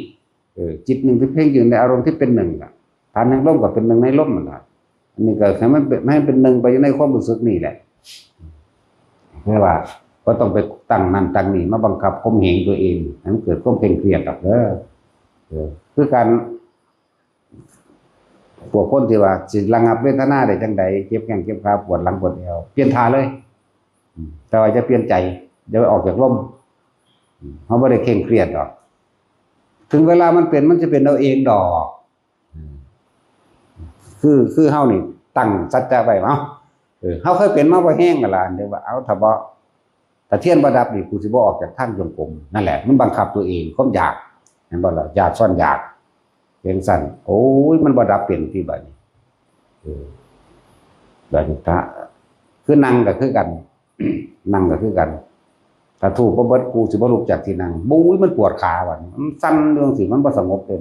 เออ จิตหนึ่งที่เพ่งอยู่ในอารมณ์ที่เป็นหนึ่งล่ะ ฐานแห่งลมก็เป็นหนึ่งในลมนั่นล่ะ อันนี้ก็ให้มันเป็น ให้เป็นหนึ่งไปอยู่ในความรู้สึกนี่แหละ เรียกว่า บ่ต้องไปตั้งนั่นตั้งนี่มาบังคับข่มเหงตัวเอง ให้มันเกิดความเคร่งเครียดดอกเด้อ เออ คือการ พวกคนที่ว่าสิระงับเวทนาได้จั่งใด เจ็บแข้งเจ็บขา ปวดหลังปวดเอว เปลี่ยนท่าเลย อืม แต่ว่าอย่าเปลี่ยนใจ อย่าไปออกจากลม อืม เฮาบ่ได้เคร่งเครียดดอก ถึงเวลามันเป็น มันสิเป็นเอาเองดอก อืม คือ คือเฮานี่ตั้งสัจจะไว้ เอ้า เออ เฮาเคยเป็นมาบ่แฮงนั่นล่ะ เดี๋ยวว่า เอ้า ถ้าบ่ ถ้าเทียนบ่ดับนี่ กูสิบ่ออกจากทางจงกรม นั่นแหละ มันบังคับตัวเอง ความอยาก เห็นบ่ล่ะ อยากซ้อนอยาก เป็นซั่น โอ้ย มันบ่ดับเป็นที่บัดนี้ เออ บัดนี้ถ้า คือนั่งก็คือกัน นั่งก็คือกัน ถ้าธูปบ่เบิด กูสิบ่ลุกจากที่นั่ง บุ้ย มันปวดขาบัดนี้ มันสั่นอยู่จั่งซี้ มันบ่สงบเด้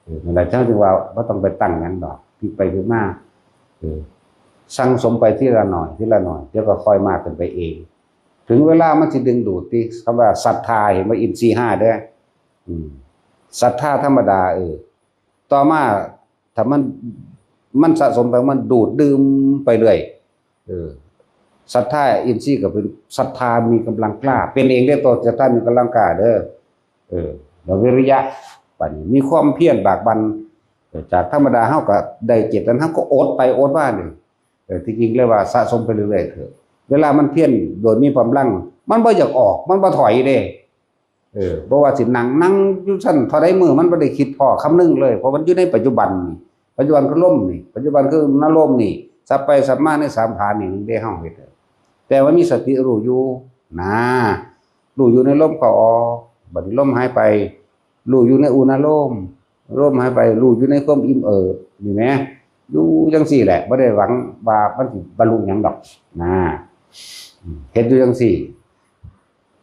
เออ นั่นแหละ จั่งจึงว่าบ่ต้องไปตั้งหยังดอก พลิกไปพลิกมา เออ สั่งสมไปทีละหน่อย ทีละหน่อย เดี๋ยวก็ค่อยมากขึ้นไปเอง ถึงเวลามันสิดึงดูดติ คำว่าศรัทธา เห็นบ่ อินทรีย์ห้าเด้อ อืม ศรัทธาธรรมดา เออ ต่อมา ถ้ามัน มันสะสมไป มันดูดดื่มไปเรื่อย เออ ศรัทธาอินทรีย์ก็เป็นศรัทธามีกำลังกล้า เป็นเองเด้อ ตัวศรัทธามีกำลังกล้าเด้อ เออ แล้ววิริยะ บัดนี้มีความเพียรบากบั่น เออ จากธรรมดาเฮาก็ได้เจ็ดอัน เฮาก็อดไปอดมานี่ เออ ที่จริงเรียกว่าสะสมไปเรื่อยๆเถอะ เวลามันเพียรโดยมีกำลัง มันบ่อยากออก มันบ่ถอยเด้ เออ บ่ว่าสินั่ง นั่งอยู่ซั่นเท่าใดมื้อ มันบ่ได้คิดพ้อคำนึงเลย เพราะมันอยู่ในปัจจุบันนี่ ปัจจุบันคือลมนี่ ปัจจุบันคืออารมณ์นี่ สับไปสับมาในสามฐานนี่ มันได้เฮาเฮ็ด แต่ว่ามีสติรู้อยู่นะ รู้อยู่ในลมเข้าออก บัดนี้ลมหายไป รู้อยู่ในอุณาโลม ลมหายไป รู้อยู่ในความอิ่มเอิบ นี่แหม อยู่จังซี่แหละ บ่ได้หวังว่ามันสิบรรลุหยังดอกนะ เฮ็ดอยู่จังซี่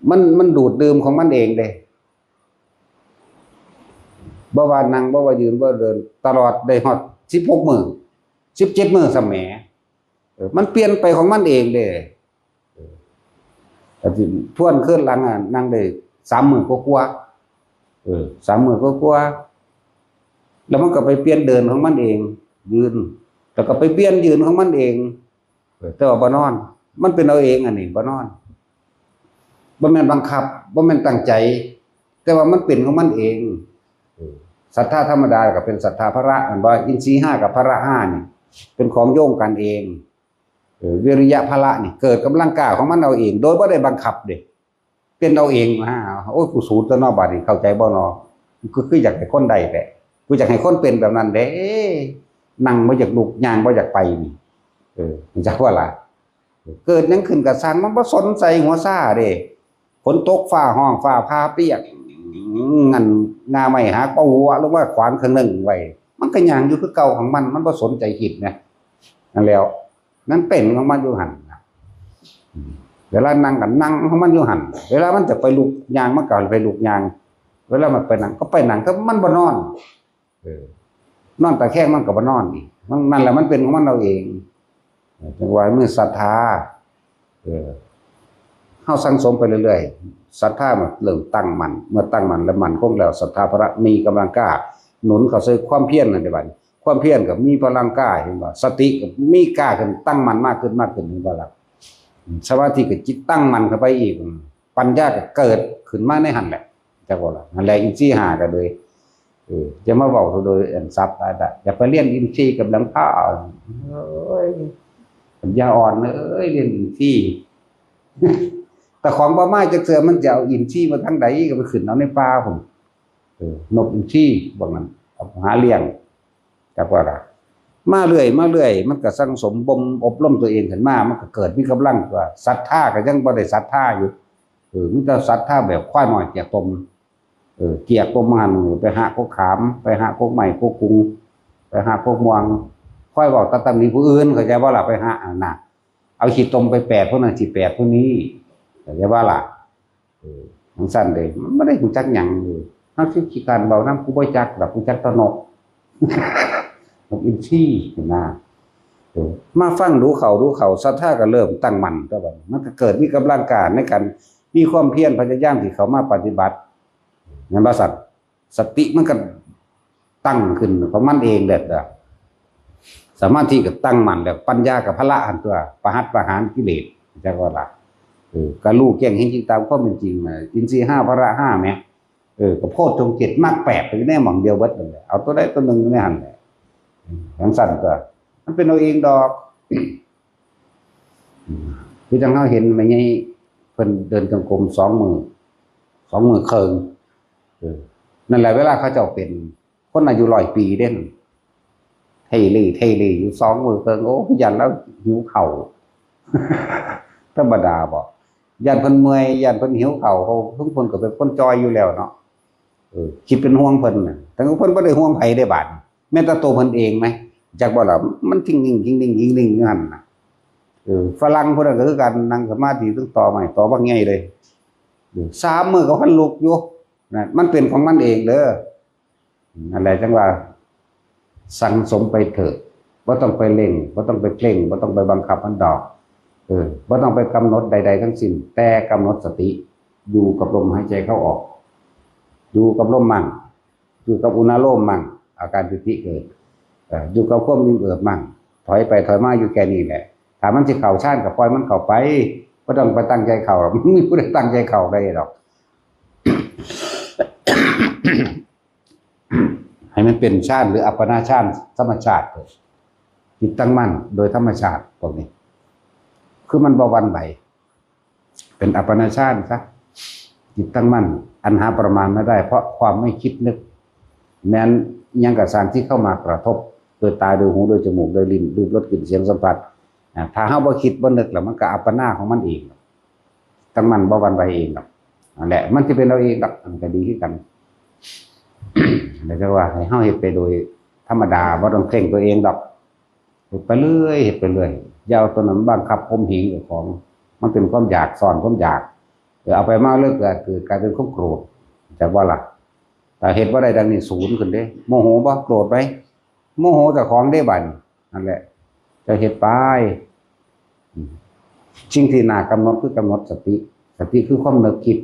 มัน มันดูดดื่มของมันเองเด้ บ่ว่านั่ง บ่ว่ายืน บ่เดิน ตลอดได้ฮอดสิบหกมื้อ สิบเจ็ดมื้อซ้ำแหม เออ มันเปลี่ยนไปของมันเองเด้ เออ แต่ที่ทวนคืนหลังอะ นั่งได้สามมื้อกว่าๆ เออ สามมื้อกว่าๆ แล้วมันก็ไปเปลี่ยนเดินของมันเอง ยืน แล้วก็ไปเปลี่ยนยืนของมันเอง เออ แต่ว่าบ่นอน มันเป็นเอาเอง อันนี้บ่นอน บ่แม่นบังคับ บ่แม่นตั้งใจ แต่ว่ามันเป็นของมันเอง เออ ศรัทธาธรรมดาก็เป็นศรัทธาพละ แม่นบ่ อินทรีย์ห้ากับพละห้านี่ เป็นของโยงกันเอง เออ วิริยะพละนี่ เกิดกำลังกล้าของมันเอาเอง โดยบ่ได้บังคับเด้ เป็นเอาเองนะ โอ้ย กูสูดตัวเนาะ บาดนี้เข้าใจบ่เนาะ กูคืออยากให้คนได้แท้ กูอยากให้คนเป็นแบบนั้นเด้ นั่งบ่อยากลุก ย่างบ่อยากไปนี่ เออ จักว่าล่ะ เกิดหยังขึ้นก็ซ่าง มันบ่สนใจหัวซ่าเด้ ฝนตก ฟ้าฮ้อง ฟ้าผ่าเปียก งั่นง่าไม้หัก เอาหัวลงมาขวางเครื่องนึ่งไว้ มันก็ย่างอยู่คือเก่าของมัน มันบ่สนใจคิดนะ นั่นแหล้ว มันเป็นของมันอยู่หั่นน่ะ เวลานั่งก็นั่งของมันอยู่หั่น เวลามันจะไปลุกย่าง มันก็ไปลุกย่าง เวลามันไปนั่งก็ไปนั่ง ก็มันบ่นอน เออ นอนตะแคงมันก็บ่นอนอีก มัน นั่นแหละ มันเป็นของมันเอาเอง เออ จังว่ามีศรัทธา เออ เฮาสั่งสมไปเรื่อยๆ ศรัทธามันเริ่มตั้งมั่น เมื่อตั้งมั่นแล้วมั่นคงแล้ว ศรัทธาพละมีกำลังกล้า หนุนเข้าใส่ความเพียรนั่นเด้บัดนี้ ความเพียรก็มีพลังกล้า เห็นบ่ สติก็มีกล้าขึ้น ตั้งมั่นมากขึ้น มากขึ้น เห็นบ่ล่ะ สมาธิก็จิตตั้งมั่นเข้าไปอีก ปัญญาก็เกิดขึ้นมาในหั่นแหละ จักว่าล่ะ นั่นแหละ อินทรีย์ห้าก็เลย เออ จะมาเว้าโดยอันศัพท์อะไร อย่าไปเรียนอินทรีย์กับหลวงพ่อ เอ้ย ปัญญาอ่อนเอ้ย เรียนอินทรีย์ แต่ของบ่มาจักเทื่อ มันจะเอาอินทรีย์มาทางใด ก็ไปขึ้นเอาในป่าพุ้น เออ นกอินทรีย์ พวกนั้น เอาหาเลี้ยง จักว่าล่ะ มาเรื่อย มาเรื่อย มันก็สั่งสมบ่มอบรมตัวเองขึ้นมา มันก็เกิดมีกำลังตัว ศรัทธาก็ยังบ่ได้ศรัทธาอยู่ เออ มีแต่ศรัทธาแบบควายน้อยเกียกตม เออ เกียกตมหั่น ไปหากกขาม ไปหากกไม้กกกุง ไปหากกม่วง คอยเว้าแต่ตำหนิผู้อื่น เข้าใจบ่ล่ะ ไปหาอันน่ะ เอาขี้ตมไปแปดผู้นั้นสิแปดผู้นี้ เข้าใจบ่ล่ะ เออ จังซั่นเด้ มันบ่ได้รู้จักหยังเลย เฮาสิขี้คร้านเว้านำ กูบ่จักดอก กูจักแต่นก นกอินทรีนะ เออ มาฟังดูเข้า ดูเข้า ศรัทธาก็เริ่มตั้งมั่น แต่บัดนี้มันก็เกิดมีกำลังกล้าในการมีความเพียรพยายามที่เข้ามาปฏิบัติ แม่นบ่ซั่น สติมันก็ตั้งขึ้นของมันเองแบบ สมาธิก็ตั้งมั่นแล้ว ปัญญาก็พละหั่นตัว ประหัตประหารกิเลส จักว่าล่ะ เออ ก็รู้แจ้งเห็นจริงตามความเป็นจริงน่ะ อินทรีย์ห้า พละห้าแหม เออ ก็โพชฌงค์เจ็ด มรรคแปด ไปอยู่ในหม่องเดียวเบิดนั่นแหละ เอาตัวใดตัวหนึ่งอยู่ในหั่นแหละ อืม จังซั่นตัว มันเป็นเอาเองดอก อืม คือจังเฮาเห็นแม่ใหญ่เพิ่นเดินจงกรมสองมื้อ สองมื้อครึ่ง เออ นั่นแหละ เวลาเขาเจ้าเป็นคนอายุร้อยปีเด้ เทเล่เทเล่อยู่สองมื้อครึ่ง โอ้ ย้านลาวหิวข้าว ธรรมดาบ่ ย้านเพิ่นเมื่อย ย้านเพิ่นหิวข้าว เขา เพิ่น เพิ่นก็เป็นคนจ่อยอยู่แล้วเนาะ เออ คิดเป็นห่วงเพิ่นน่ะ แต่เพิ่นบ่ได้ห่วงไผเด้บาดนี้ แม้แต่ตัวเพิ่นเองไหม จักบ่ล่ะ มันทิ้งนิ่ง ทิ้งนิ่ง ทิ้งนิ่งอยู่หั่นน่ะ เออ ฝรั่งผู้นั้นก็คือกัน นั่งสมาธิตั้งตอไม้ ตอบักใหญ่เลย เออ สามมื้อก็พันลุกอยู่ นะ มันเป็นของมันเองเด้อ นั่นแหละจังว่า สั่งสมไปเถอะ บ่ต้องไปเร่ง บ่ต้องไปเคร่ง บ่ต้องไปบังคับมันดอก เออ บ่ต้องไปกำหนดใดๆทั้งสิ้น แต่กำหนดสติ อยู่กับลมหายใจเข้าออก อยู่กับลมมั่ง อยู่กับอุณาโลมมั่ง อาการปีติเกิด เอ่อ อยู่กับความอิ่มเอิบมั่ง ถอยไปถอยมาอยู่แค่นี้แหละ ถ้ามันสิเข้าฌานก็ปล่อยมันเข้าไป บ่ต้องไปตั้งใจเข้าหรอก มันมีผู้ใดตั้งใจเข้าได้ดอก ให้มันเป็นฌานหรืออัปปนาฌานธรรมชาติ จิตตั้งมั่นโดยธรรมชาติพวกนี้ คือมันบ่หวั่นไหว เป็นอัปปนาฌานซะ จิตตั้งมั่น อันหาประมาณไม่ได้ เพราะความไม่คิดนึก แม้นยังกับสารที่เข้ามากระทบ โดยตา โดยหู โดยจมูก โดยลิ้น รูป รส กลิ่น เสียง สัมผัส อ่า ถ้าเฮาบ่คิดบ่นึกแล้ว มันก็อัปปนาของมันเอง ตั้งมั่นบ่หวั่นไหวเองดอก นั่นแหละ มันจะเป็นเอาเองดอก มันก็ดีขึ้นกัน แล้วจะว่าให้เฮาเฮ็ดไปโดยธรรมดา บ่ต้องเคร่งตัวเองดอก เฮ็ดไปเรื่อย เฮ็ดไปเรื่อย อย่าเอาตัวนั้นบังคับข่มเหงเจ้าของ มันเป็นความอยาก ซ่อนความอยาก เออ เอาไปมาเลิกเกิด เกิดกลายเป็นความโกรธ จักว่าล่ะ ถ้าเฮ็ดบ่ได้ดังนี้ ศูนย์ขึ้นเด้ โมโหบ่ โกรธไหม โมโหเจ้าของเด้บัดนี้ นั่นแหละ จะเฮ็ดไป อืม สิ่งที่น่ากำหนดคือกำหนดสติ สติคือความนึกคิด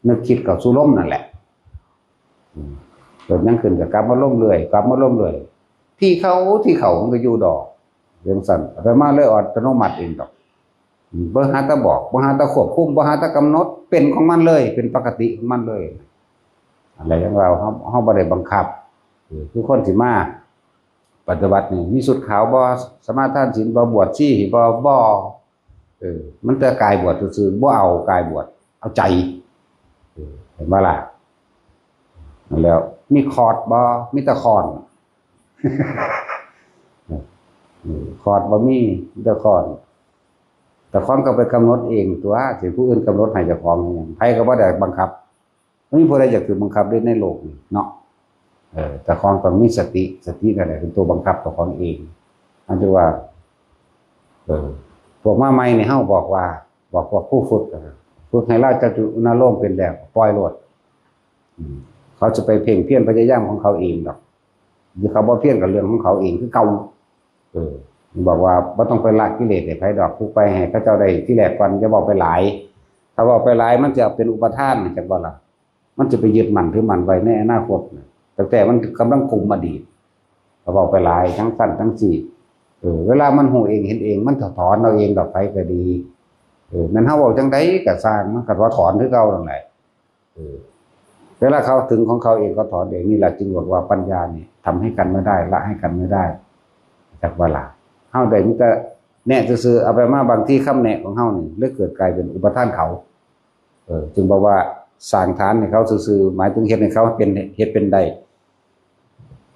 นึกคิดเข้าสู่ลมนั่นแหละ อืม เกิดหยังขึ้นก็กลับมาลมเรื่อย กลับมาลมเรื่อย ที่เข้า ที่เข้ามันก็อยู่ดอก จั่งซั้น อาตมาเลยอัตโนมัติเองดอก อืม บ่หาแต่บอก บ่หาแต่ควบคุม บ่หาแต่กำหนด เป็นของมันเลย เป็นปกติของมันเลย อะไรอย่างเรา เฮา เฮาบ่ได้บังคับ เออ คือคนสิมาปฏิบัตินี่ มีชุดขาวบ่ สมาทานศีลบ่ บวชชีบ่ บ่ เออ มันแต่กายบวชซื่อๆ บ่เอากายบวช เอาใจ เออ เห็นบ่ล่ะ นั่นแหล้ว มีคอร์ดบ่ มีแต่ค้อน เออ คอร์ดบ่มี มีแต่ค้อน แต่ค้อนก็ไปกำหนดเองตัว สิผู้อื่นกำหนดให้เจ้าของอิหยัง ไผก็บ่ได้บังคับ บ่มีผู้ใดอยากถูกบังคับได้ในโลกนี้เนาะ เออ เจ้าของต้องมีสติ สตินั่นแหละเป็นตัวบังคับเจ้าของเอง อันที่ว่า เออ พวกมาใหม่นี่ เฮาบอกว่า บอกพวกครูฝึกอะ ฝึกให้ลาวจับจุดอุณาโลมเป็นแล้ว ปล่อยโลด อืม เขาจะไปเพ่งเพี้ยนพยายามของเขาเองดอก หรือเขาบ่เพี้ยนกับเรื่องของเขาเองคือเก่า เออ บอกว่าบ่ต้องไปละกิเลสให้ไผดอก ฝึกไปให้เขาเจ้าได้ทีแรกก่อน อย่าเว้าไปหลาย ถ้าเว้าไปหลายมันจะเป็นอุปาทาน จักบ่ล่ะ มันจะไปยึดมั่นถือมั่นไว้ในอนาคตน่ะ ตั้งแต่มันกำลังคุมอดีต ก็เว้าไปหลาย ทั้งสั้นทั้งสี่ เออ เวลามันฮู้เองเห็นเอง มันถอนเอาเองดอก ไผก็ดี เออ แม่นเฮาเว้าจั่งใดก็ซ่าง มันก็ถอนคือเก่านั่นแหละ เออ เวลาเขาถึงของเขาเอง เขาถอนเอง นี่แหละจึงบอกว่าปัญญานี่ทำให้กันไม่ได้ ละให้กันไม่ได้ จักว่าล่ะ เฮาได้มีแต่แนะซื่อๆ เอาไปมา บางทีคำแนะของเฮานี่เลยเกิดกลายเป็นอุปาทานเขา เออ จึงบอกว่าสร้างฐานให้เขาซื่อๆ หมายถึงเฮ็ดให้เขาเป็น เฮ็ดเป็นได้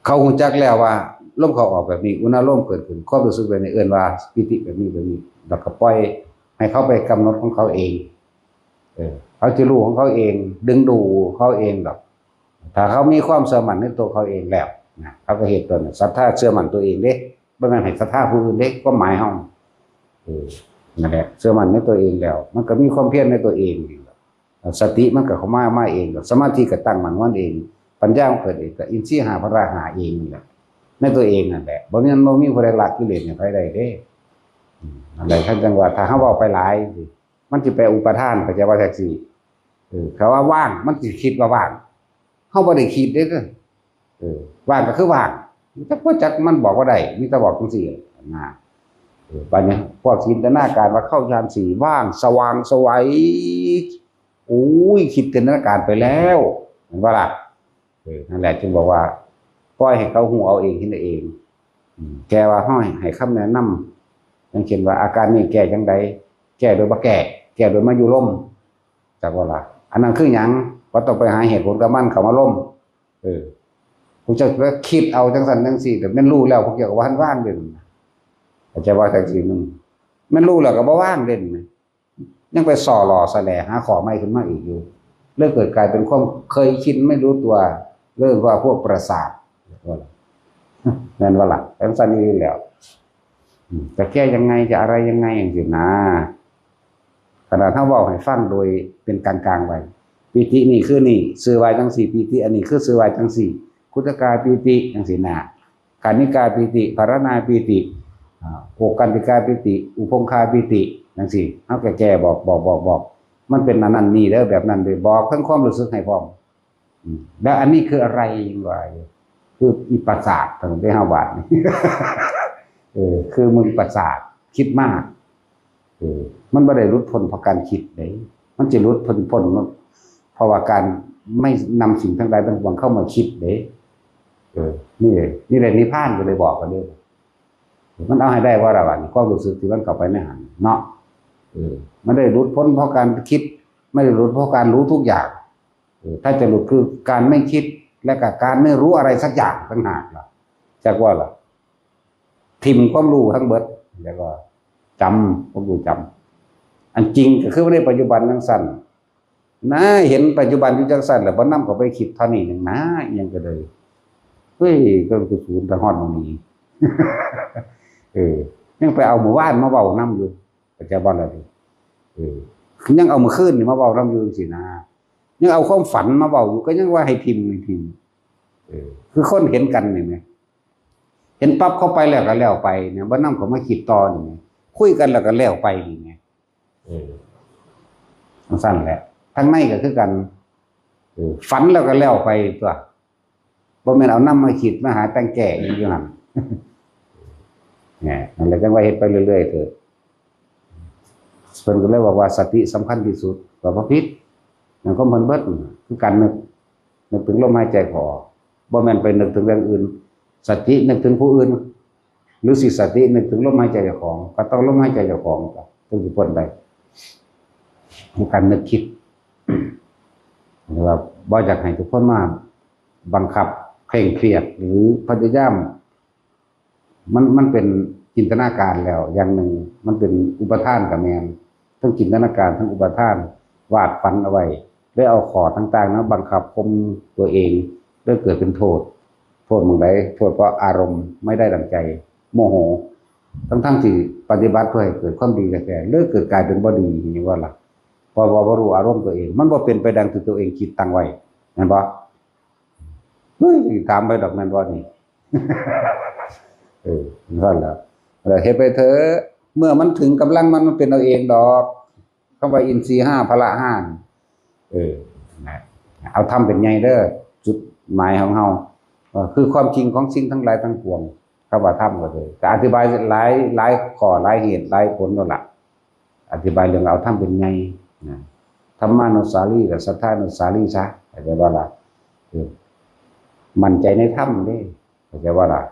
เขาฮู้จักแล้วว่าลมเข้าออกแบบนี้ อุณาโลมเกิดขึ้น ความรู้สึกแบบนี้ เอิ้นว่าปีติแบบนี้แบบนี้ แล้วก็ปล่อยให้เขาไปกำหนดของเขาเอง เออ เขาจะรู้ของเขาเอง ดึงดูดเขาเองดอก ถ้าเขามีความเชื่อมั่นในตัวเขาเองแล้วนะ เขาก็เฮ็ดตัวนั้น ศรัทธาเชื่อมั่นตัวเองเด้ บ่แม่นให้ศรัทธาผู้อื่นเด้ ความหมายเฮา เออ นั่นแหละ เชื่อมั่นในตัวเองแล้ว มันก็มีความเพียรในตัวเอง สติมันก็เข้ามา มาเอง สมาธิก็ตั้งมั่นมันเอง ปัญญามันเกิดเอง ก็อินทรีย์ห้าพละห้าเองนี่แหละ ในตัวเองนั่นแหละ บ่มี บ่มีผู้ใดละกิเลสให้ไผได้เด้ อืม นั่นแหละ ท่านจั่งว่า ถ้าเฮาเว้าไปหลาย มันสิไปอุปาทาน เข้าใจว่าจั่งซี้ เออ เขาว่าว่าง มันสิคิดว่าว่าง เฮาบ่ได้คิดเด้อ เออ ว่างก็คือว่าง จักบ่จัก มันบอกบ่ได้ มีแต่บอกจั่งซี้นะ เออ บัดนี้พวกจินตนาการว่าเข้าฌานสี่ ว่าง สว่างไสว โอ้ย คิดจินตนาการไปแล้ว เห็นบ่ล่ะ เออ นั่นแหละจึงบอกว่า ปล่อยให้เขาฮู้เอาเอง เห็นเอาเอง อืม แก้ว่าเฮาให้คำแนะนำ อย่างเช่นว่า อาการนี้แก้จั่งใด แก้โดยบ่แก้ แก้โดยมาอยู่ลม จักว่าล่ะ อันนั้นคือหยัง บ่ต้องไปหาเหตุผลกับมัน เข้ามาลม เออ พวกเจ้าก็คิดเอาจั่งซั้นจั่งซี้ แต่แม่นรู้แล้ว พวกเจ้าก็บ่ทันวางเด้ เข้าใจว่าจั่งซี้ มัน แม่นรู้แล้วก็บ่วางเด้ ยังไปส่อหล่อแสลหาข้อใหม่ขึ้นมาอีกอยู่ เลยเกิดกลายเป็นความเคยชินไม่รู้ตัว เรียกว่าพวกประสาท แม่นบ่ล่ะ จั่งซั้นอีหลีแล้ว อืม จะแก้ยังไง จะอะไรยังไง จั่งซี้นะ ขนาดเฮาเว้าให้ฟังโดยเป็นกลางๆไว้ ปีตินี่คือนี่ ชื่อว่าจั่งซี้ ปีติอันนี้คือชื่อว่าจั่งซี้ ขุทกาปีติ จั่งซี้นะ กานิกาปีติ ภารณาปีติ อ่า โอกันติกาปีติ อุพงคาปีติ จั่งซี้ เฮาก็แก้บอก บอก บอก บอก มันเป็นอันนั้นนี่เด้อ แบบนั้นเด้อ บอกทั้งความรู้สึกให้พร้อม อืม แล้วอันนี้คืออะไร ยังว่าอยู่ คืออีประสาท ตั้งแต่เฮาบาดนี่ เออ คือมึงประสาท คิดมาก เออ มันบ่ได้หลุดพ้นเพราะการคิดเด้ มันจะหลุดพ้น พ้น เพราะว่าการ ไม่นำสิ่งทั้งหลายทั้งปวงเข้ามาคิดเด้ เออ นี่เลย นี่เลยนิพพานก็เลยบอกกันเลย มันเอาให้ได้ว่าระหว่างความรู้สึกที่มันเข้าไปในหันเนาะ เออ มันได้หลุดพ้นเพราะการคิด ไม่ได้หลุดเพราะการรู้ทุกอย่าง เออ ถ้าจะหลุดคือการไม่คิด และกับการไม่รู้อะไรสักอย่างต่างหากล่ะ จักว่าล่ะ ถิ่มความรู้ทั้งเบิด แล้วก็จำความรู้จำ อันจริงก็คือว่าในปัจจุบันจังซั่น นะ เห็นปัจจุบันอยู่จังซั่น แล้วบ่นำเข้าไปคิดเท่านี้หนึ่งนะ อิหยังก็เลย เฮ้ย ก็คือศูนย์แต่ฮอดหม่องนี้ เออ ยังไปเอามื้อวานมาเว้านำอยู่ เข้าใจบ่ล่ะนี่ เออ ยังเอามื้อคืนนี่มาเว้านำอยู่จังซี้นะ ยังเอาความฝันมาเว้าอยู่ ก็ยังว่าให้ถิ่ม ให้ถิ่ม เออ คือคนเห็นกันนี่แหม เห็นปั๊บเข้าไปแล้วก็แล้วไปเนี่ย บ่นำเข้ามาคิดต่อนี่แหม คุยกันแล้วก็แล้วไปนี่แหม เออ จังซั่นแหละ ทางในก็คือกัน เออ ฝันแล้วก็แล้วไปตั๊ว บ่แม่นเอานำมาคิดมาหาแต่งแก้อีหยังอยู่หั่น เนี่ย นั่นแหละ จังว่าเฮ็ดไปเรื่อยๆเถอะ เพิ่นก็เลยบอกว่าสติสำคัญที่สุด ก็บ่ผิด นั่นของเพิ่นเบิด คือการนึก นึกถึงลมหายใจเข้าออก บ่แม่นไปนึกถึงเรื่องอื่น สตินึกถึงผู้อื่น หรือสิสตินึกถึงลมหายใจเจ้าของ ก็ต้องลมหายใจเจ้าของ ถึงสิพ้นได้ คือการนึกคิด หรือว่าบ่อยากให้ทุกคนมาบังคับเคร่งเครียด หรือพยายาม มัน มันเป็นจินตนาการแล้วอย่างหนึ่ง มันเป็นอุปาทานก็แม่น ทั้งจินตนาการ ทั้งอุปาทาน วาดฝันเอาไว้ ได้เอาข้อต่างๆนะบังคับข่มตัวเอง ได้เกิดเป็นโทษ โทษหม่องใด โทษเพราะอารมณ์ไม่ได้ดั่งใจ โมโห ทั้งๆที่ปฏิบัติเพื่อให้เกิดความดีแท้ๆ เลยเกิดกลายเป็นบ่ดี เห็นว่าล่ะ เพราะว่าบ่รู้อารมณ์ตัวเอง มันบ่เป็นไปดังที่ตัวเองคิดตั้งไว้ แม่นบ่ เฮ้ย ถามไปดอกแม่นบ่นี่ เออ นั่นแหละ เออ เฮ็ดไปเถอะ เมื่อมันถึงกำลังมัน มันเป็นเอาเองดอก คำว่าอินทรีย์ห้า พละห้า เออ นะ เอาธรรมเป็นใหญ่เด้อ จุดหมายของเฮา เออ คือความจริงของสิ่งทั้งหลายทั้งปวง คำว่าธรรมก็คือ ก็อธิบายหลาย หลายข้อ หลายเหตุ หลายผลนั่นล่ะ อธิบายเรื่องเอาธรรมเป็นใหญ่นะ ธรรมานุสารีกับสัทธานุสารีซะ เข้าใจบ่ล่ะ เออ มั่นใจในธรรมเด้ เข้าใจบ่ล่ะ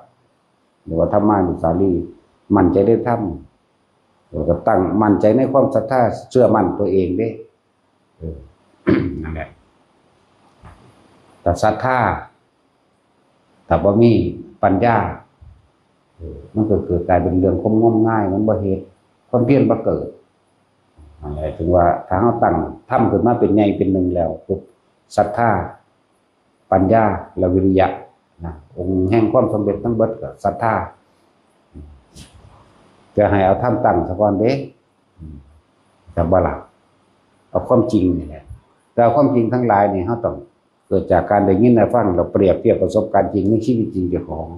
หรือว่าธรรมานุสารี มั่นใจในธรรม แล้วก็ตั้งมั่นใจในความศรัทธา เชื่อมั่นตัวเองเด้ เออ นั่นแหละ แต่ศรัทธา ถ้าบ่มีปัญญา เออ มันก็เกิดกลายเป็นเรื่องความงมงาย มันบ่เฮ็ด ความเพียรบ่เกิด นั่นแหละ ถึงว่าถ้าเฮาตั้งธรรมขึ้นมาเป็นใหญ่เป็นหนึ่งแล้วปุ๊บ ศรัทธา ปัญญา และวิริยะนะ องค์แห่งความสำเร็จทั้งเบิดก็ศรัทธา จะให้เอาธรรมตั้งซะก่อนเด้ อืม แต่บ่ล่ะ เอาความจริงนี่แหละ แต่เอาความจริงทั้งหลายนี่ เฮาต้องเกิดจากการได้ยินได้ฟัง แล้วเปรียบเทียบประสบการณ์จริงในชีวิตจริงเจ้าของ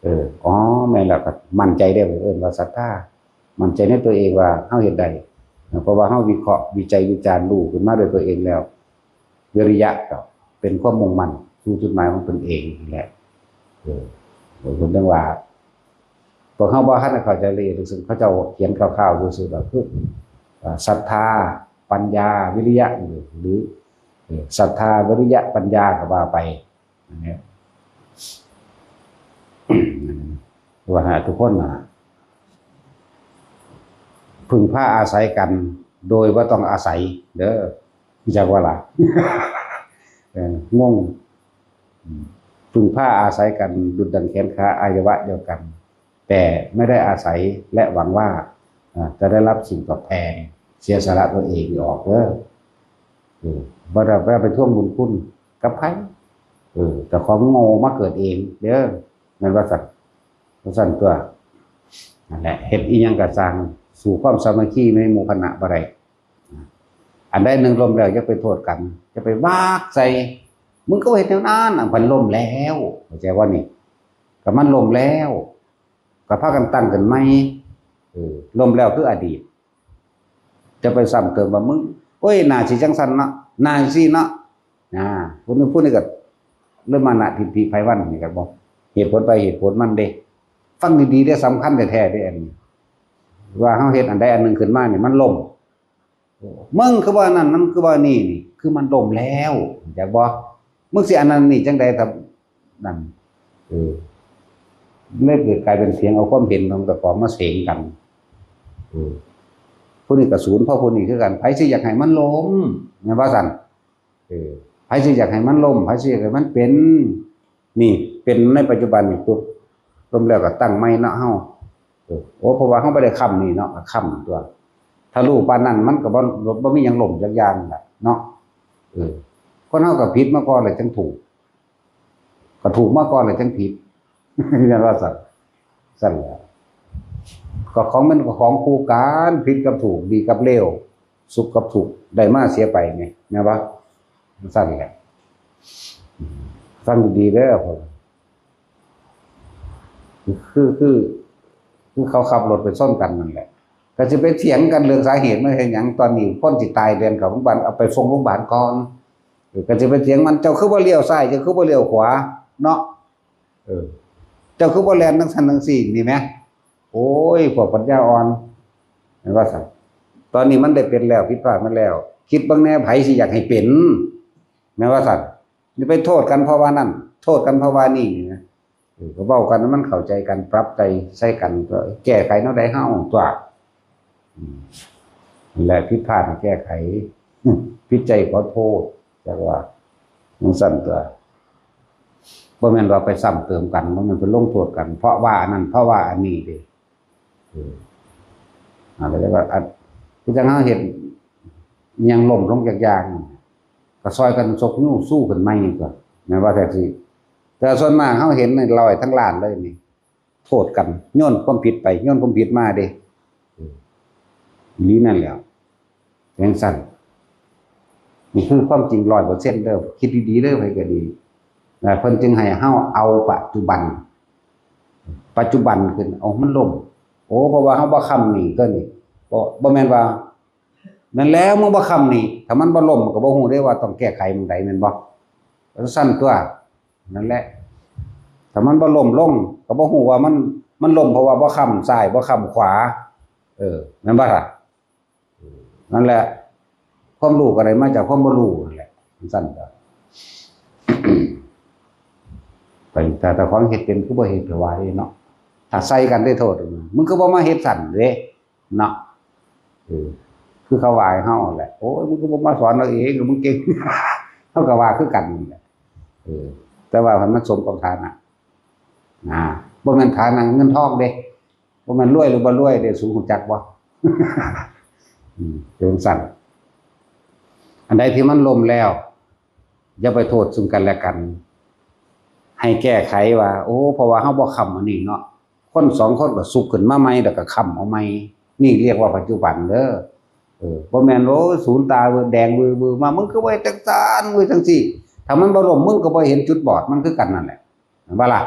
เออ อ๋อ แม่นแล้ว ก็มั่นใจได้ เอิ้นว่าศรัทธา มั่นใจในตัวเองว่าเฮาเฮ็ดได้ เพราะว่าเฮาวิเคราะห์ วิจัย วิจารณ์ รู้ขึ้นมาด้วยตัวเองแล้ว วิริยะก็เป็นความมุ่งมั่นสู่จุดหมายของตนเองนั่นแหละ เออ เพิ่นเรียกว่า พวกเฮาบ่ทันได้เข้าใจละเอียดลึกซึ้ง เขาเจ้าเขียนคร่าวๆซื่อๆ ดอก คือ อ่า ศรัทธา ปัญญา วิริยะ หรือ หรือ เอ่อ ศรัทธา วิริยะ ปัญญา ก็ว่าไป อันเนี้ย ว่าหาทุกคนน่ะ พึ่งพาอาศัยกัน โดยบ่ต้องอาศัย เด้อ รู้จักบ่ล่ะ เออ งง อืม พึ่งพาอาศัยกัน ดุจดังแขนขา อวัยวะเดียวกัน แต่ไม่ได้อาศัยและหวังว่า อ่า จะได้รับสิ่งตอบแทน เสียสละตัวเองออกเด้อ เออ บ่ได้ บ่ได้ไปทวงบุญคุณกับไผ เออ แต่ความโง่มาเกิดเองเด้อ แม่นว่าซั่น ว่าซั่นตั๊ว นั่นแหละ เฮ็ดอิหยังก็ซ่าง สู้ความสามัคคีในหมู่คณะบ่ได้ อันใดหนึ่งล้มแล้วอย่าไปโทษกัน อย่าไปวากใส่ มึงก็เฮ็ดแนวนั้นน่ะ มันล้มแล้ว เข้าใจบ่นี่ ก็มันล้มแล้ว ก็พากันตั้งขึ้นใหม่ เออ ล้มแล้วคืออดีต จะไปซ้ำเติมว่ามึง โอ้ย น่าสิจังซั่นเนาะ น่าสิเนาะ อ่า ผู้นี้ ผู้นี้ก็เริ่มมานะ ทิฏฐิไพวันนี่ก็บอก เหตุผลไปเหตุผลมันเด้ ฟังดีๆเด้อ สำคัญแท้ๆเด้อ อันนี้ ว่าเฮาเฮ็ดอันใดอันหนึ่งขึ้นมานี่ มันล้ม มึงคือว่านั่น มันคือว่านี่ นี่คือมันล้มแล้ว อยากบอก มึงสิอันนั้นนี่จังใดถ้านั่น เออเลยเกิดกลายเป็นเสียงเอาความเห็นของแต่ก่อนมาเสงกัน เออผู้นี้กระสูนเพราะผู้นี้คือกันไผสิอยากให้มันล้มเนี่ยว่าสั่น เออไผสิอยากให้มันล้มไผสิอยากให้มันเป็น นี่เป็นในปัจจุบันนี่ปุ๊บล้มแล้วก็ตั้งใหม่เนาะเฮา เออโอ้เพราะว่าเฮาบ่ได้ค้ำนี่เนาะก็ค้ำตัว ถ้ารู้ปานนั้นมันก็บ่บ่บ่มีหยังล้มจักอย่างล่ะเนาะ เออคนเฮาก็ผิดมาก่อนแล้วจังถูก ก็ถูกมาก่อนแล้วจังผิด นั่นว่าสั่นสั่นแหละก็ของมันก็ของคู่กันผิดกับถูกดีกับเลวสุขกับทุกข์ได้มาเสียไปไงนะว่าสั่นแหละฟังดีๆเด้อ คือคือคือเขาขับรถไปชนกันนั่นแหละ ก็สิไปเถียงกันเรื่องสาเหตุมันเฮ็ดหยังตอนนี้คนสิตายเรียนกับโรงพยาบาลเอาไปส่งโรงพยาบาลก่อนเออก็สิไปเถียงมันเจ้าคือบ่เลี้ยวซ้ายเจ้าคือบ่เลี้ยวขวาเนาะเออเจ้าคือบ่แล่นทั้งสันทั้งสี่นี่ไหมโอ้ยพวกปัญญาอ่อนเห็นว่าสันตอนนี้มันได้เป็นแล้วผิดพลาดมาแล้ว คิดเบ้างแน่ไผสิอยากให้เป็นแม่นว่าสัน นี่ไปโทษกันเพราะว่านั่น โทษกันเพราะว่านี่นะเออก็เว้ากันมันเข้าใจกันปรับใจใช้กันก็แก้ไขแนวใดเฮาตัวอืมและผิดพลาดแก้ไขผิดใจขอโทษแต่ว่ามันสั่นตัวบ่แม่นว่าไปซ้ำเติมกันบ่แม่นไปลงโทษกัน เพราะว่าอันนั้นเพราะว่าอันนี้เด้ เอออะไรแล้วก็อัดคือจังเฮาเฮ็ดอิหยังล้มลงจากอย่างก็ซอยกันซกยู้สู้ขึ้นใหม่นี่ตัวแม่นว่าแท้สิแต่ส่วนมากเฮาเห็นนี่ลอยทั้งล้านเลยนี่โทษกันโยนความผิดไปโยนความผิดมาเด้เอออีหลีนั่นแหละจังซั่นนี่คือความจริงร้อยเปอร์เซ็นต์เด้อคิดดีๆเด้อไผก็ดีนะเพิ่นจึงให้เฮาเอาปัจจุบัน ปัจจุบันขึ้นเอามันล้มโอ้เพราะว่าเฮาบ่ค้ำนี่ตัวนี้บ่บ่แม่นว่านั่นแล้วมึงบ่ค้ำนี่ถ้ามันบ่ล้มก็บ่ฮู้ได้ว่าต้องแก้ไขหม่องใดแม่นบ่ซั่นตัวนั่นแหละถ้ามันบ่ล้มลงก็บ่ฮู้ว่ามันมันล้มเพราะว่าบ่ค้ำซ้ายบ่ค้ำขวาเออแม่นบ่ล่ะ นั่นแหละความรู้ก็ได้มาจากความบ่รู้นั่นแหละมันสั้นก็ไปแต่แต่ของเฮ็ดเป็นคือบ่เฮ็ดไปว่าเด้เนาะถ้าใส่กันได้โทษมึงก็บ่มาเฮ็ดสั่นเด้เนาะเออคือเขาว่าให้เฮาแหละโอ้ยมึงก็บ่มาสอนเราเองมึงเก่งเฮาก็ว่าคือกันนั่นแหละเออแต่ว่ามันสมกับฐานะนะบ่แม่นฐานะเงินทองเด้ บ่แม่นรวยหรือบ่รวยเด้สูงรู้จักบ่อืมเป็นจั่งซั่นอันใดที่มันล้มแล้วอย่าไปโทษซึ่งกันและกัน ให้แก้ไขว่า โอ้เพราะว่าเฮาบ่ค้ำอันนี้เนาะคนสองคนก็สุกขึ้นมาใหม่แล้วก็ค้ำเอาใหม่นี่เรียกว่าปัจจุบันเด้อเออบ่แม่นโอ้ยสูนตาแดงวือๆมามึงคือบ่เฮ็ดจั่งซั่นวือจั่งซี่ถ้ามันบ่ล้มมึงก็บ่เห็นจุดบอดมันคือกันนั่นแหละแม่นบ่ล่ะ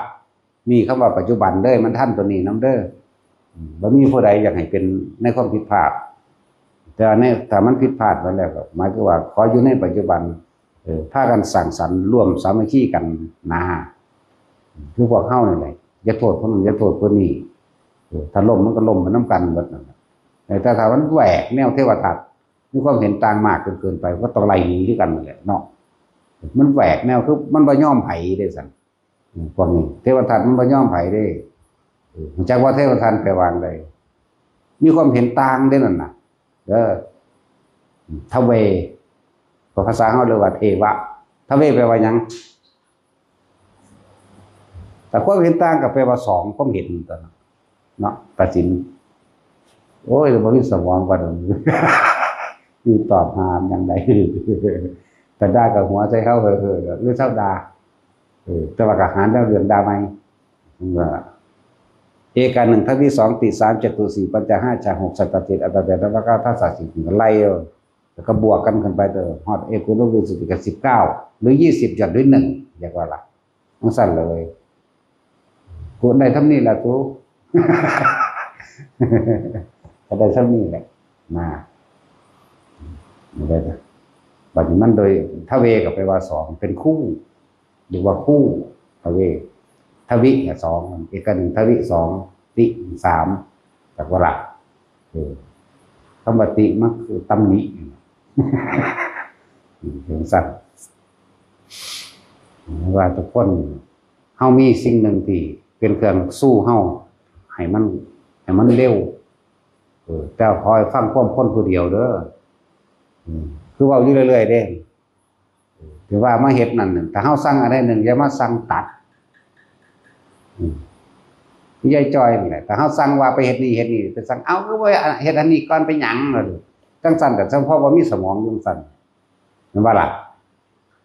มีคำว่าปัจจุบันเด้อมันทันตัวนี้นำเด้ออืมบ่มีผู้ใดอยากให้เป็นในความผิดพลาดแต่ในถ้ามันผิดพลาดไปแล้วก็หมายคือว่าขออยู่ในปัจจุบันเออพากันสร้างสรรค์ร่วมสามัคคีกันนะคือพวกเฮานี่แหละอย่าโทษคนนั้นอย่าโทษคนนี้เออถ้าล้มมันก็ล้มไปนำกันหมดนั่นแหละแต่ถ้ามันแหวกแนวเทวทัตมีความเห็นต่างมากจนเกินไปก็ต้องไล่หนีคือกันนั่นแหละเนาะมันแหวกแนวคือมันบ่ยอมไผเด้ซั่น อืมพวกนี้เทวทัตมันบ่ยอมไผเด้เออรู้จักว่าเทวทัตแปลว่าจั่งใดมีความเห็นต่างเด้นั่นน่ะเออทะเวภาษาเฮาเรียกว่าเทวะทะเวแปลว่าหยังแต่ความเห็นต่างก็แปลว่าสองความเห็นตัวนั้นเนาะตัดสินโอ้ยบ่มีสมองปานนั้นอยู่ตอบหาหยังใดแต่ด่ากับหัวใส่เฮาเฮ้อๆหรือเซาด่า เออแต่ว่าก็หาแนวเรื่องด่าใหม่มันว่าเอกาหนึ่งทวิสองติสามจตุสี่ปัญจห้าชาหกสัตตจิตอัตตาแปดนวเก้าทัศน์สี่ไล่เอาแล้วก็บวกกันขึ้นไปเด้อฮอดเอกุณวิสุทธิก็สิบเก้าหรือยี่สิบหย่อนด้วยหนึ่งเรียกว่าล่ะมันสั้นเลยกูได้ทำนี่แหละกูก็ได้ทำนี่แหละนะมันได้บัดนี้มันโดยทะเวก็แปลว่าสองเป็นคู่ เรียกว่าคู่ทะเวทวิเนี่ยสองเอกหนึ่งทวิสองติสามจักวละเออ คำว่าติมันคือตำหนิ จังซั่น ว่าทุกคน เฮามีสิ่งหนึ่งที่เป็นเครื่องสู้เฮา ให้มัน ให้มันเร็ว เออ แต่คอยฟังความคนผู้เดียวเด้อ อืม คือเว้าอยู่เรื่อยๆเด้ เออ ถือว่ามาเฮ็ดนั่นน่ะ ถ้าเฮาสั่งอันใดหนึ่ง อย่ามาสั่งตัด อืม คือยายจอยนี่แหละ ถ้าเฮาสั่งว่าไปเฮ็ดนี่เฮ็ดนี่ ไปสั่ง "เอ้า คือบ่เฮ็ดอันนี้ก่อนเป็นหยัง" ว่าดู จังซั่น แต่เฉพาะว่ามีสมองจังซั่น แม่นบ่ล่ะ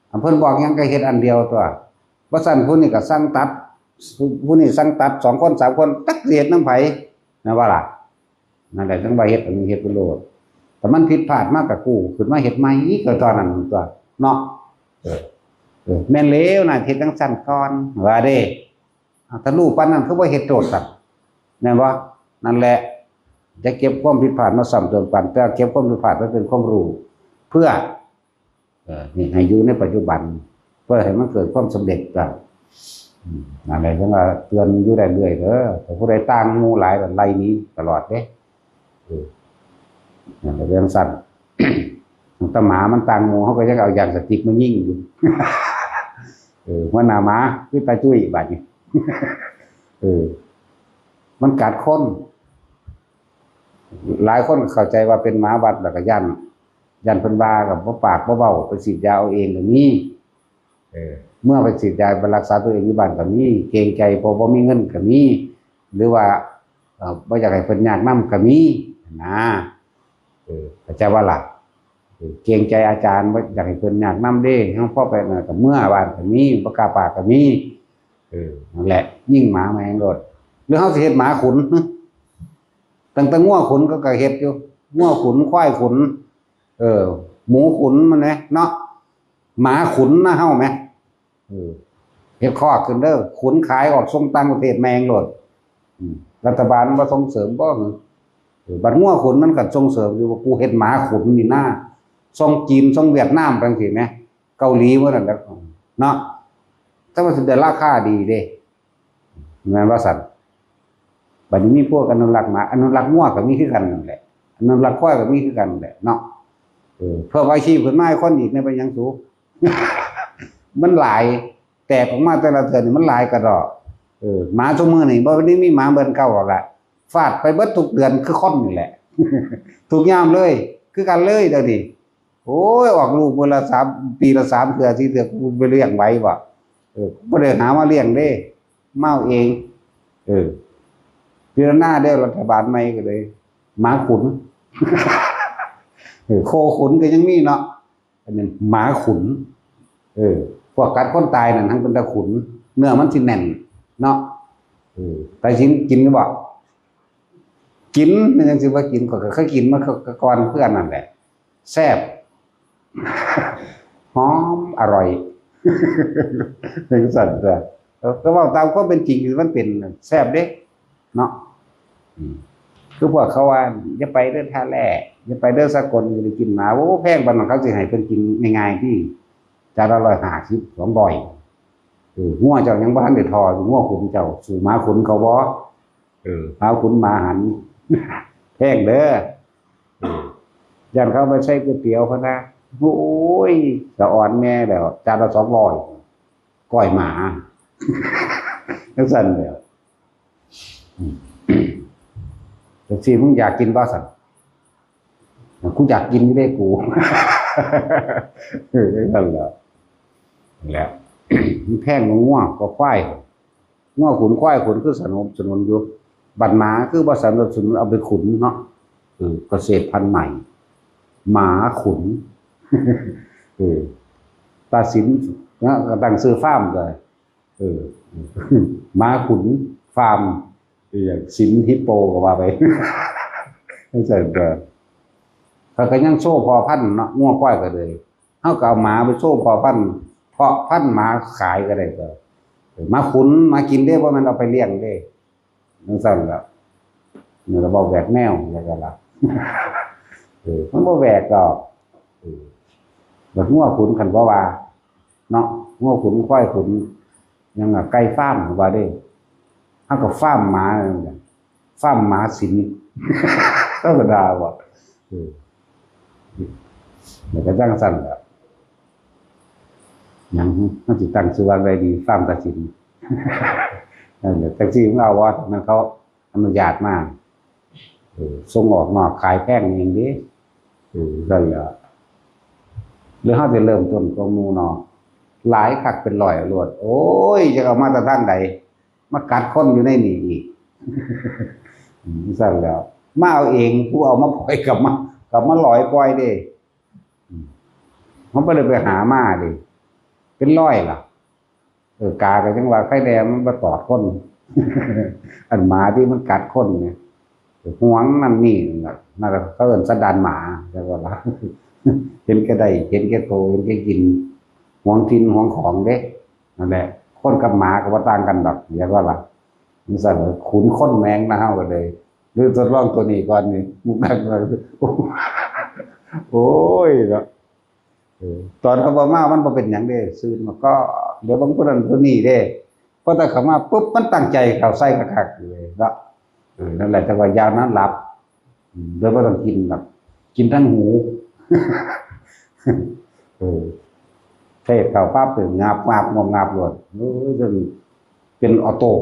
อันเพิ่นบอกหยังก็เฮ็ดอันเดียวตัว บ่ซั่นผู้นี้ก็สั่งตัด ผู้นี้สั่งตัด สองคน สามคน จักสิเฮ็ดนำไผ แม่นบ่ล่ะ นั่นแหละ จังว่าเฮ็ดอันนี้เฮ็ดไปโลด แต่มันผิดพลาดมาก็กู้ขึ้นมาเฮ็ดใหม่อีก ก็ตอนนั้นตัว เนาะ เออ เออ แม่นแล้วนะ เฮ็ดจังซั่นก่อน ว่าเด้ อ้าว ถ้ารู้ปานนั้นคือบ่เฮ็ดโลดซั่น แม่นบ่ นั่นแหละ จะเก็บความผิดพลาดมาซ้ำเติมกัน แต่เก็บความผิดพลาดไว้เป็นความรู้ เพื่อ เอ่อ นี่ให้อยู่ในปัจจุบัน เพื่อให้มันเกิดความสำเร็จกัน อืม นั่นแหละ จังว่าเตือนอยู่เรื่อยๆเด้อ ถ้าผู้ใดต่างหมู่หลายก็ไล่หนีตลอดเด้ เออ นั่นแหละ เรื่องสั้น ถ้าหมามันต่างหมู่ เขาก็ยังเอายางสติ๊กมายิงอยู่ เออ หัวหน้าหมาคือตาจุ้ยบาดนี้ เออ มันกัดคน หลายคนก็เข้าใจว่าเป็นหมาวัด แล้วก็ย้าน ย้านเพิ่นว่า ก็บ่ปากบ่เว้า ไปฉีดยาเอาเองก็มี เออ เมื่อไปฉีดยา ไปรักษาตัวเองอยู่บ้านก็มี เกรงใจ เพราะบ่มีเงินก็มี หรือว่า เอ่อ บ่อยากให้เพิ่นยากนำก็มี นะ เออ เข้าใจบ่ล่ะ เออ เกรงใจอาจารย์ บ่อยากให้เพิ่นยากนำเด้ เฮาพอไปนั่นก็เมือบ้านก็มี บ่กล้าปากก็มี เออ นั่นแหละ ยิงหมาแม่งโลด หรือเฮาสิเฮ็ดหมาขุน ตั้งแต่งัวขุนก็ ก็เฮ็ดอยู่ งัวขุน ควายขุน เออ หมูขุนมันแหมเนาะ หมาขุนนะเฮาแหม เออ เฮ็ดคอกขึ้นเด้อ ขุนขายออกส่งต่างประเทศแม่งโลด อืม รัฐบาลบ่ส่งเสริมบ่ เออ บัดงัวขุนมันก็ส่งเสริมอยู่ ว่ากูเฮ็ดหมาขุนนี่นะ ส่งจีน ส่งเวียดนามไปจังซี้แหม เกาหลีหมดนั่นแหละ เนาะ แต่ว่าสิได้ราคาดีเด้ แม่นว่าซั่น บัดนี้มีพวกอนุรักษ์หมา อนุรักษ์งัวก็มีคือกันนั่นแหละ อนุรักษ์ควายก็มีคือกันนั่นแหละเนาะ เออ เพิ่มอาชีพขึ้นมาให้คนอีกเนี่ย เป็นหยังสู มันหลาย แตกออกมาแต่ละเทื่อนี่มันหลายกระดอก เออ หมาซุมื้อนี่บ่ได้มีหมาเบิ่นเก่าหรอกล่ะ ฟาดไปเบิดทุกเดือนคือคนนี่แหละ ทุกยามเลย คือกันเลยเดี๋ยวนี้ โอ้ย ออกลูกมื้อละสาม ปีละสามเทื่อ สี่เทื่อ กูไปเลี้ยงไหวบ่ เออ บ่ได้หามาเลี้ยงเด้ มาเอาเอง เออ พิจารณาเด้อ รัฐบาลใหม่ก็เลย หมาขุน เออ โคขุนก็ยังมีเนาะ อันนี้หมาขุน เออ พวกกัดคนตายนั่นทั้งเป็นตาขุน เนื้อมันสิแน่นเนาะ เออ แต่สิกินก็บอก กินมันยังสิว่ากิน ก็เคยกินมาก่อนเพื่อนนั่นแหละ แซ่บ หอม อร่อย จังซั่นตัว เออ ก็เว้าตามความเป็นจริงที่มันเป็น แซ่บเด้ เนาะ อืม คือพวกเขาว่า "อย่าไปเด้อท่าแร่ อย่าไปเด้อสากล อย่าไปกินหมา" โอ้ แพงปานนั้น เขาสิให้เพิ่นกินง่ายๆติ จานละร้อยห้าสิบ สองร้อย เออ งัวเจ้ายังบ่ทันได้ทออยู่ งัวขุนเจ้า สู้หมาขุนเขาบ่ เออ หมาขุนหมาหัน แพงเด้อ เออ ย่านเขาเอาไปใส่ก๋วยเตี๋ยวพะนะ โอ้ย สะออนแน่แล้ว จานละสองร้อย ก้อยหมา จังซั่นแหล้ว อืม จังซี่มึงอยากกินบ่ซั่น กูอยากกินอยู่เด้กู เออ จังซั่นแหละ แหละ มันแพงกว่างัวกว่าควาย งัวขุนควายขุนคือสนับสนุนอยู่ บัดหมาคือบ่สนับสนุนเอาไปขุนเนาะ เออ เกษตรพันธุ์ใหม่ หมาขุน เออ ตัดสินนะ ก็ตั้งชื่อฟาร์มเลย เออ หมาขุนฟาร์ม เออ สินฮิปโปก็ว่าไป จังซั่นก็ เขาก็ยังโชว์พ่อพันธุ์เนาะ งัวควายก็เลย เฮาก็เอาหมาไปโชว์พ่อพันธุ์ เพาะพันธุ์หมาขายก็ได้ก็ เออ หมาขุน หมากินเด้ บ่แม่นเอาไปเลี้ยงเด้ จังซั่นล่ะ นี่ก็เว้าแหวกแนว แล้วก็ล่ะ เออ มันบ่แหวกดอก เออ บัดงัวขุนคันบ่ว่า เนาะ งัวขุน ควายขุน ยังอะ ไก่ฟาร์มว่าเด้ เฮาก็ฟาร์มหมา ฟาร์มหมาสิน ธรรมดาบ่ แล้วก็จั่งซั่นล่ะ หยังมันสิตั้งชื่อว่าใดดี ฟาร์มตัดสิน นั่นแหละ จั่งซี่มึงเอาบ่ มันเขาอนุญาตมา เออ ส่งออกนอกขายแพงเองเด้ เออ ซั่นแหละ หรือเฮาสิเริ่มต้นกว่าหมู่เนาะ หลายคักเป็นร้อยโลด โอ้ย จะเอามาแต่ทางใด มากัดคนอยู่ในนี่อีก อืม ซั่นแหละ มาเอาเอง ผู้เอามาปล่อยกลับมา กลับมาลอยปล่อยเด้ อืม มันบ่ได้ไปหามาเด้ เป็นร้อยล่ะ เออ กาก็จั่งว่าไข่แดงมันบ่ตอดคน อันหมาที่มันกัดคนเนี่ย หวงนั่นนี่นั่นล่ะ นั่นล่ะเขาเอิ้นสันดานหมา จั่งว่าล่ะ เห็นแก่ได้ เห็นแก่โต เห็นแก่กิน หวงถิ่นหวงของเด้ นั่นแหละ คนกับหมาก็บ่ต่างกันดอก จั่งว่าล่ะ มันซั่น ขุนคนแม่งนะ เฮาก็เลย หรือทดลองตัวนี้ก่อนนี่ มุกนั้นว่า โอ้ยเนาะ เออ ตอนเขาบ่มา มันบ่เป็นหยังเด้ ซื่นมาก็ เดี๋ยวบางคนนั้นตัวนี้เด้ พอแต่เขามาปุ๊บ มันตั้งใจเข้าใส่คักๆเลยเนาะ เออ นั่นแหละ แต่ว่ายามนั้นหลับ อืม โดยบ่ต้องกินหรอก กินทั้งหู เออ เทศเข้าปั๊บ เป็นงับงับงับงับโลด เออ จนเป็นออโต้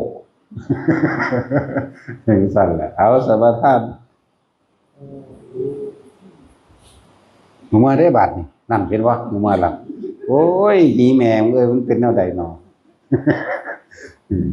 จั่งซั่นแหละ เอา สมาทาน หมู่เมื่อได้บาดนี่ นั่นเห็นบ่ หมู่เมื่อละ โอ้ย หีแม่มึงเอ้ย มันเป็นแนวใดหนอ อืม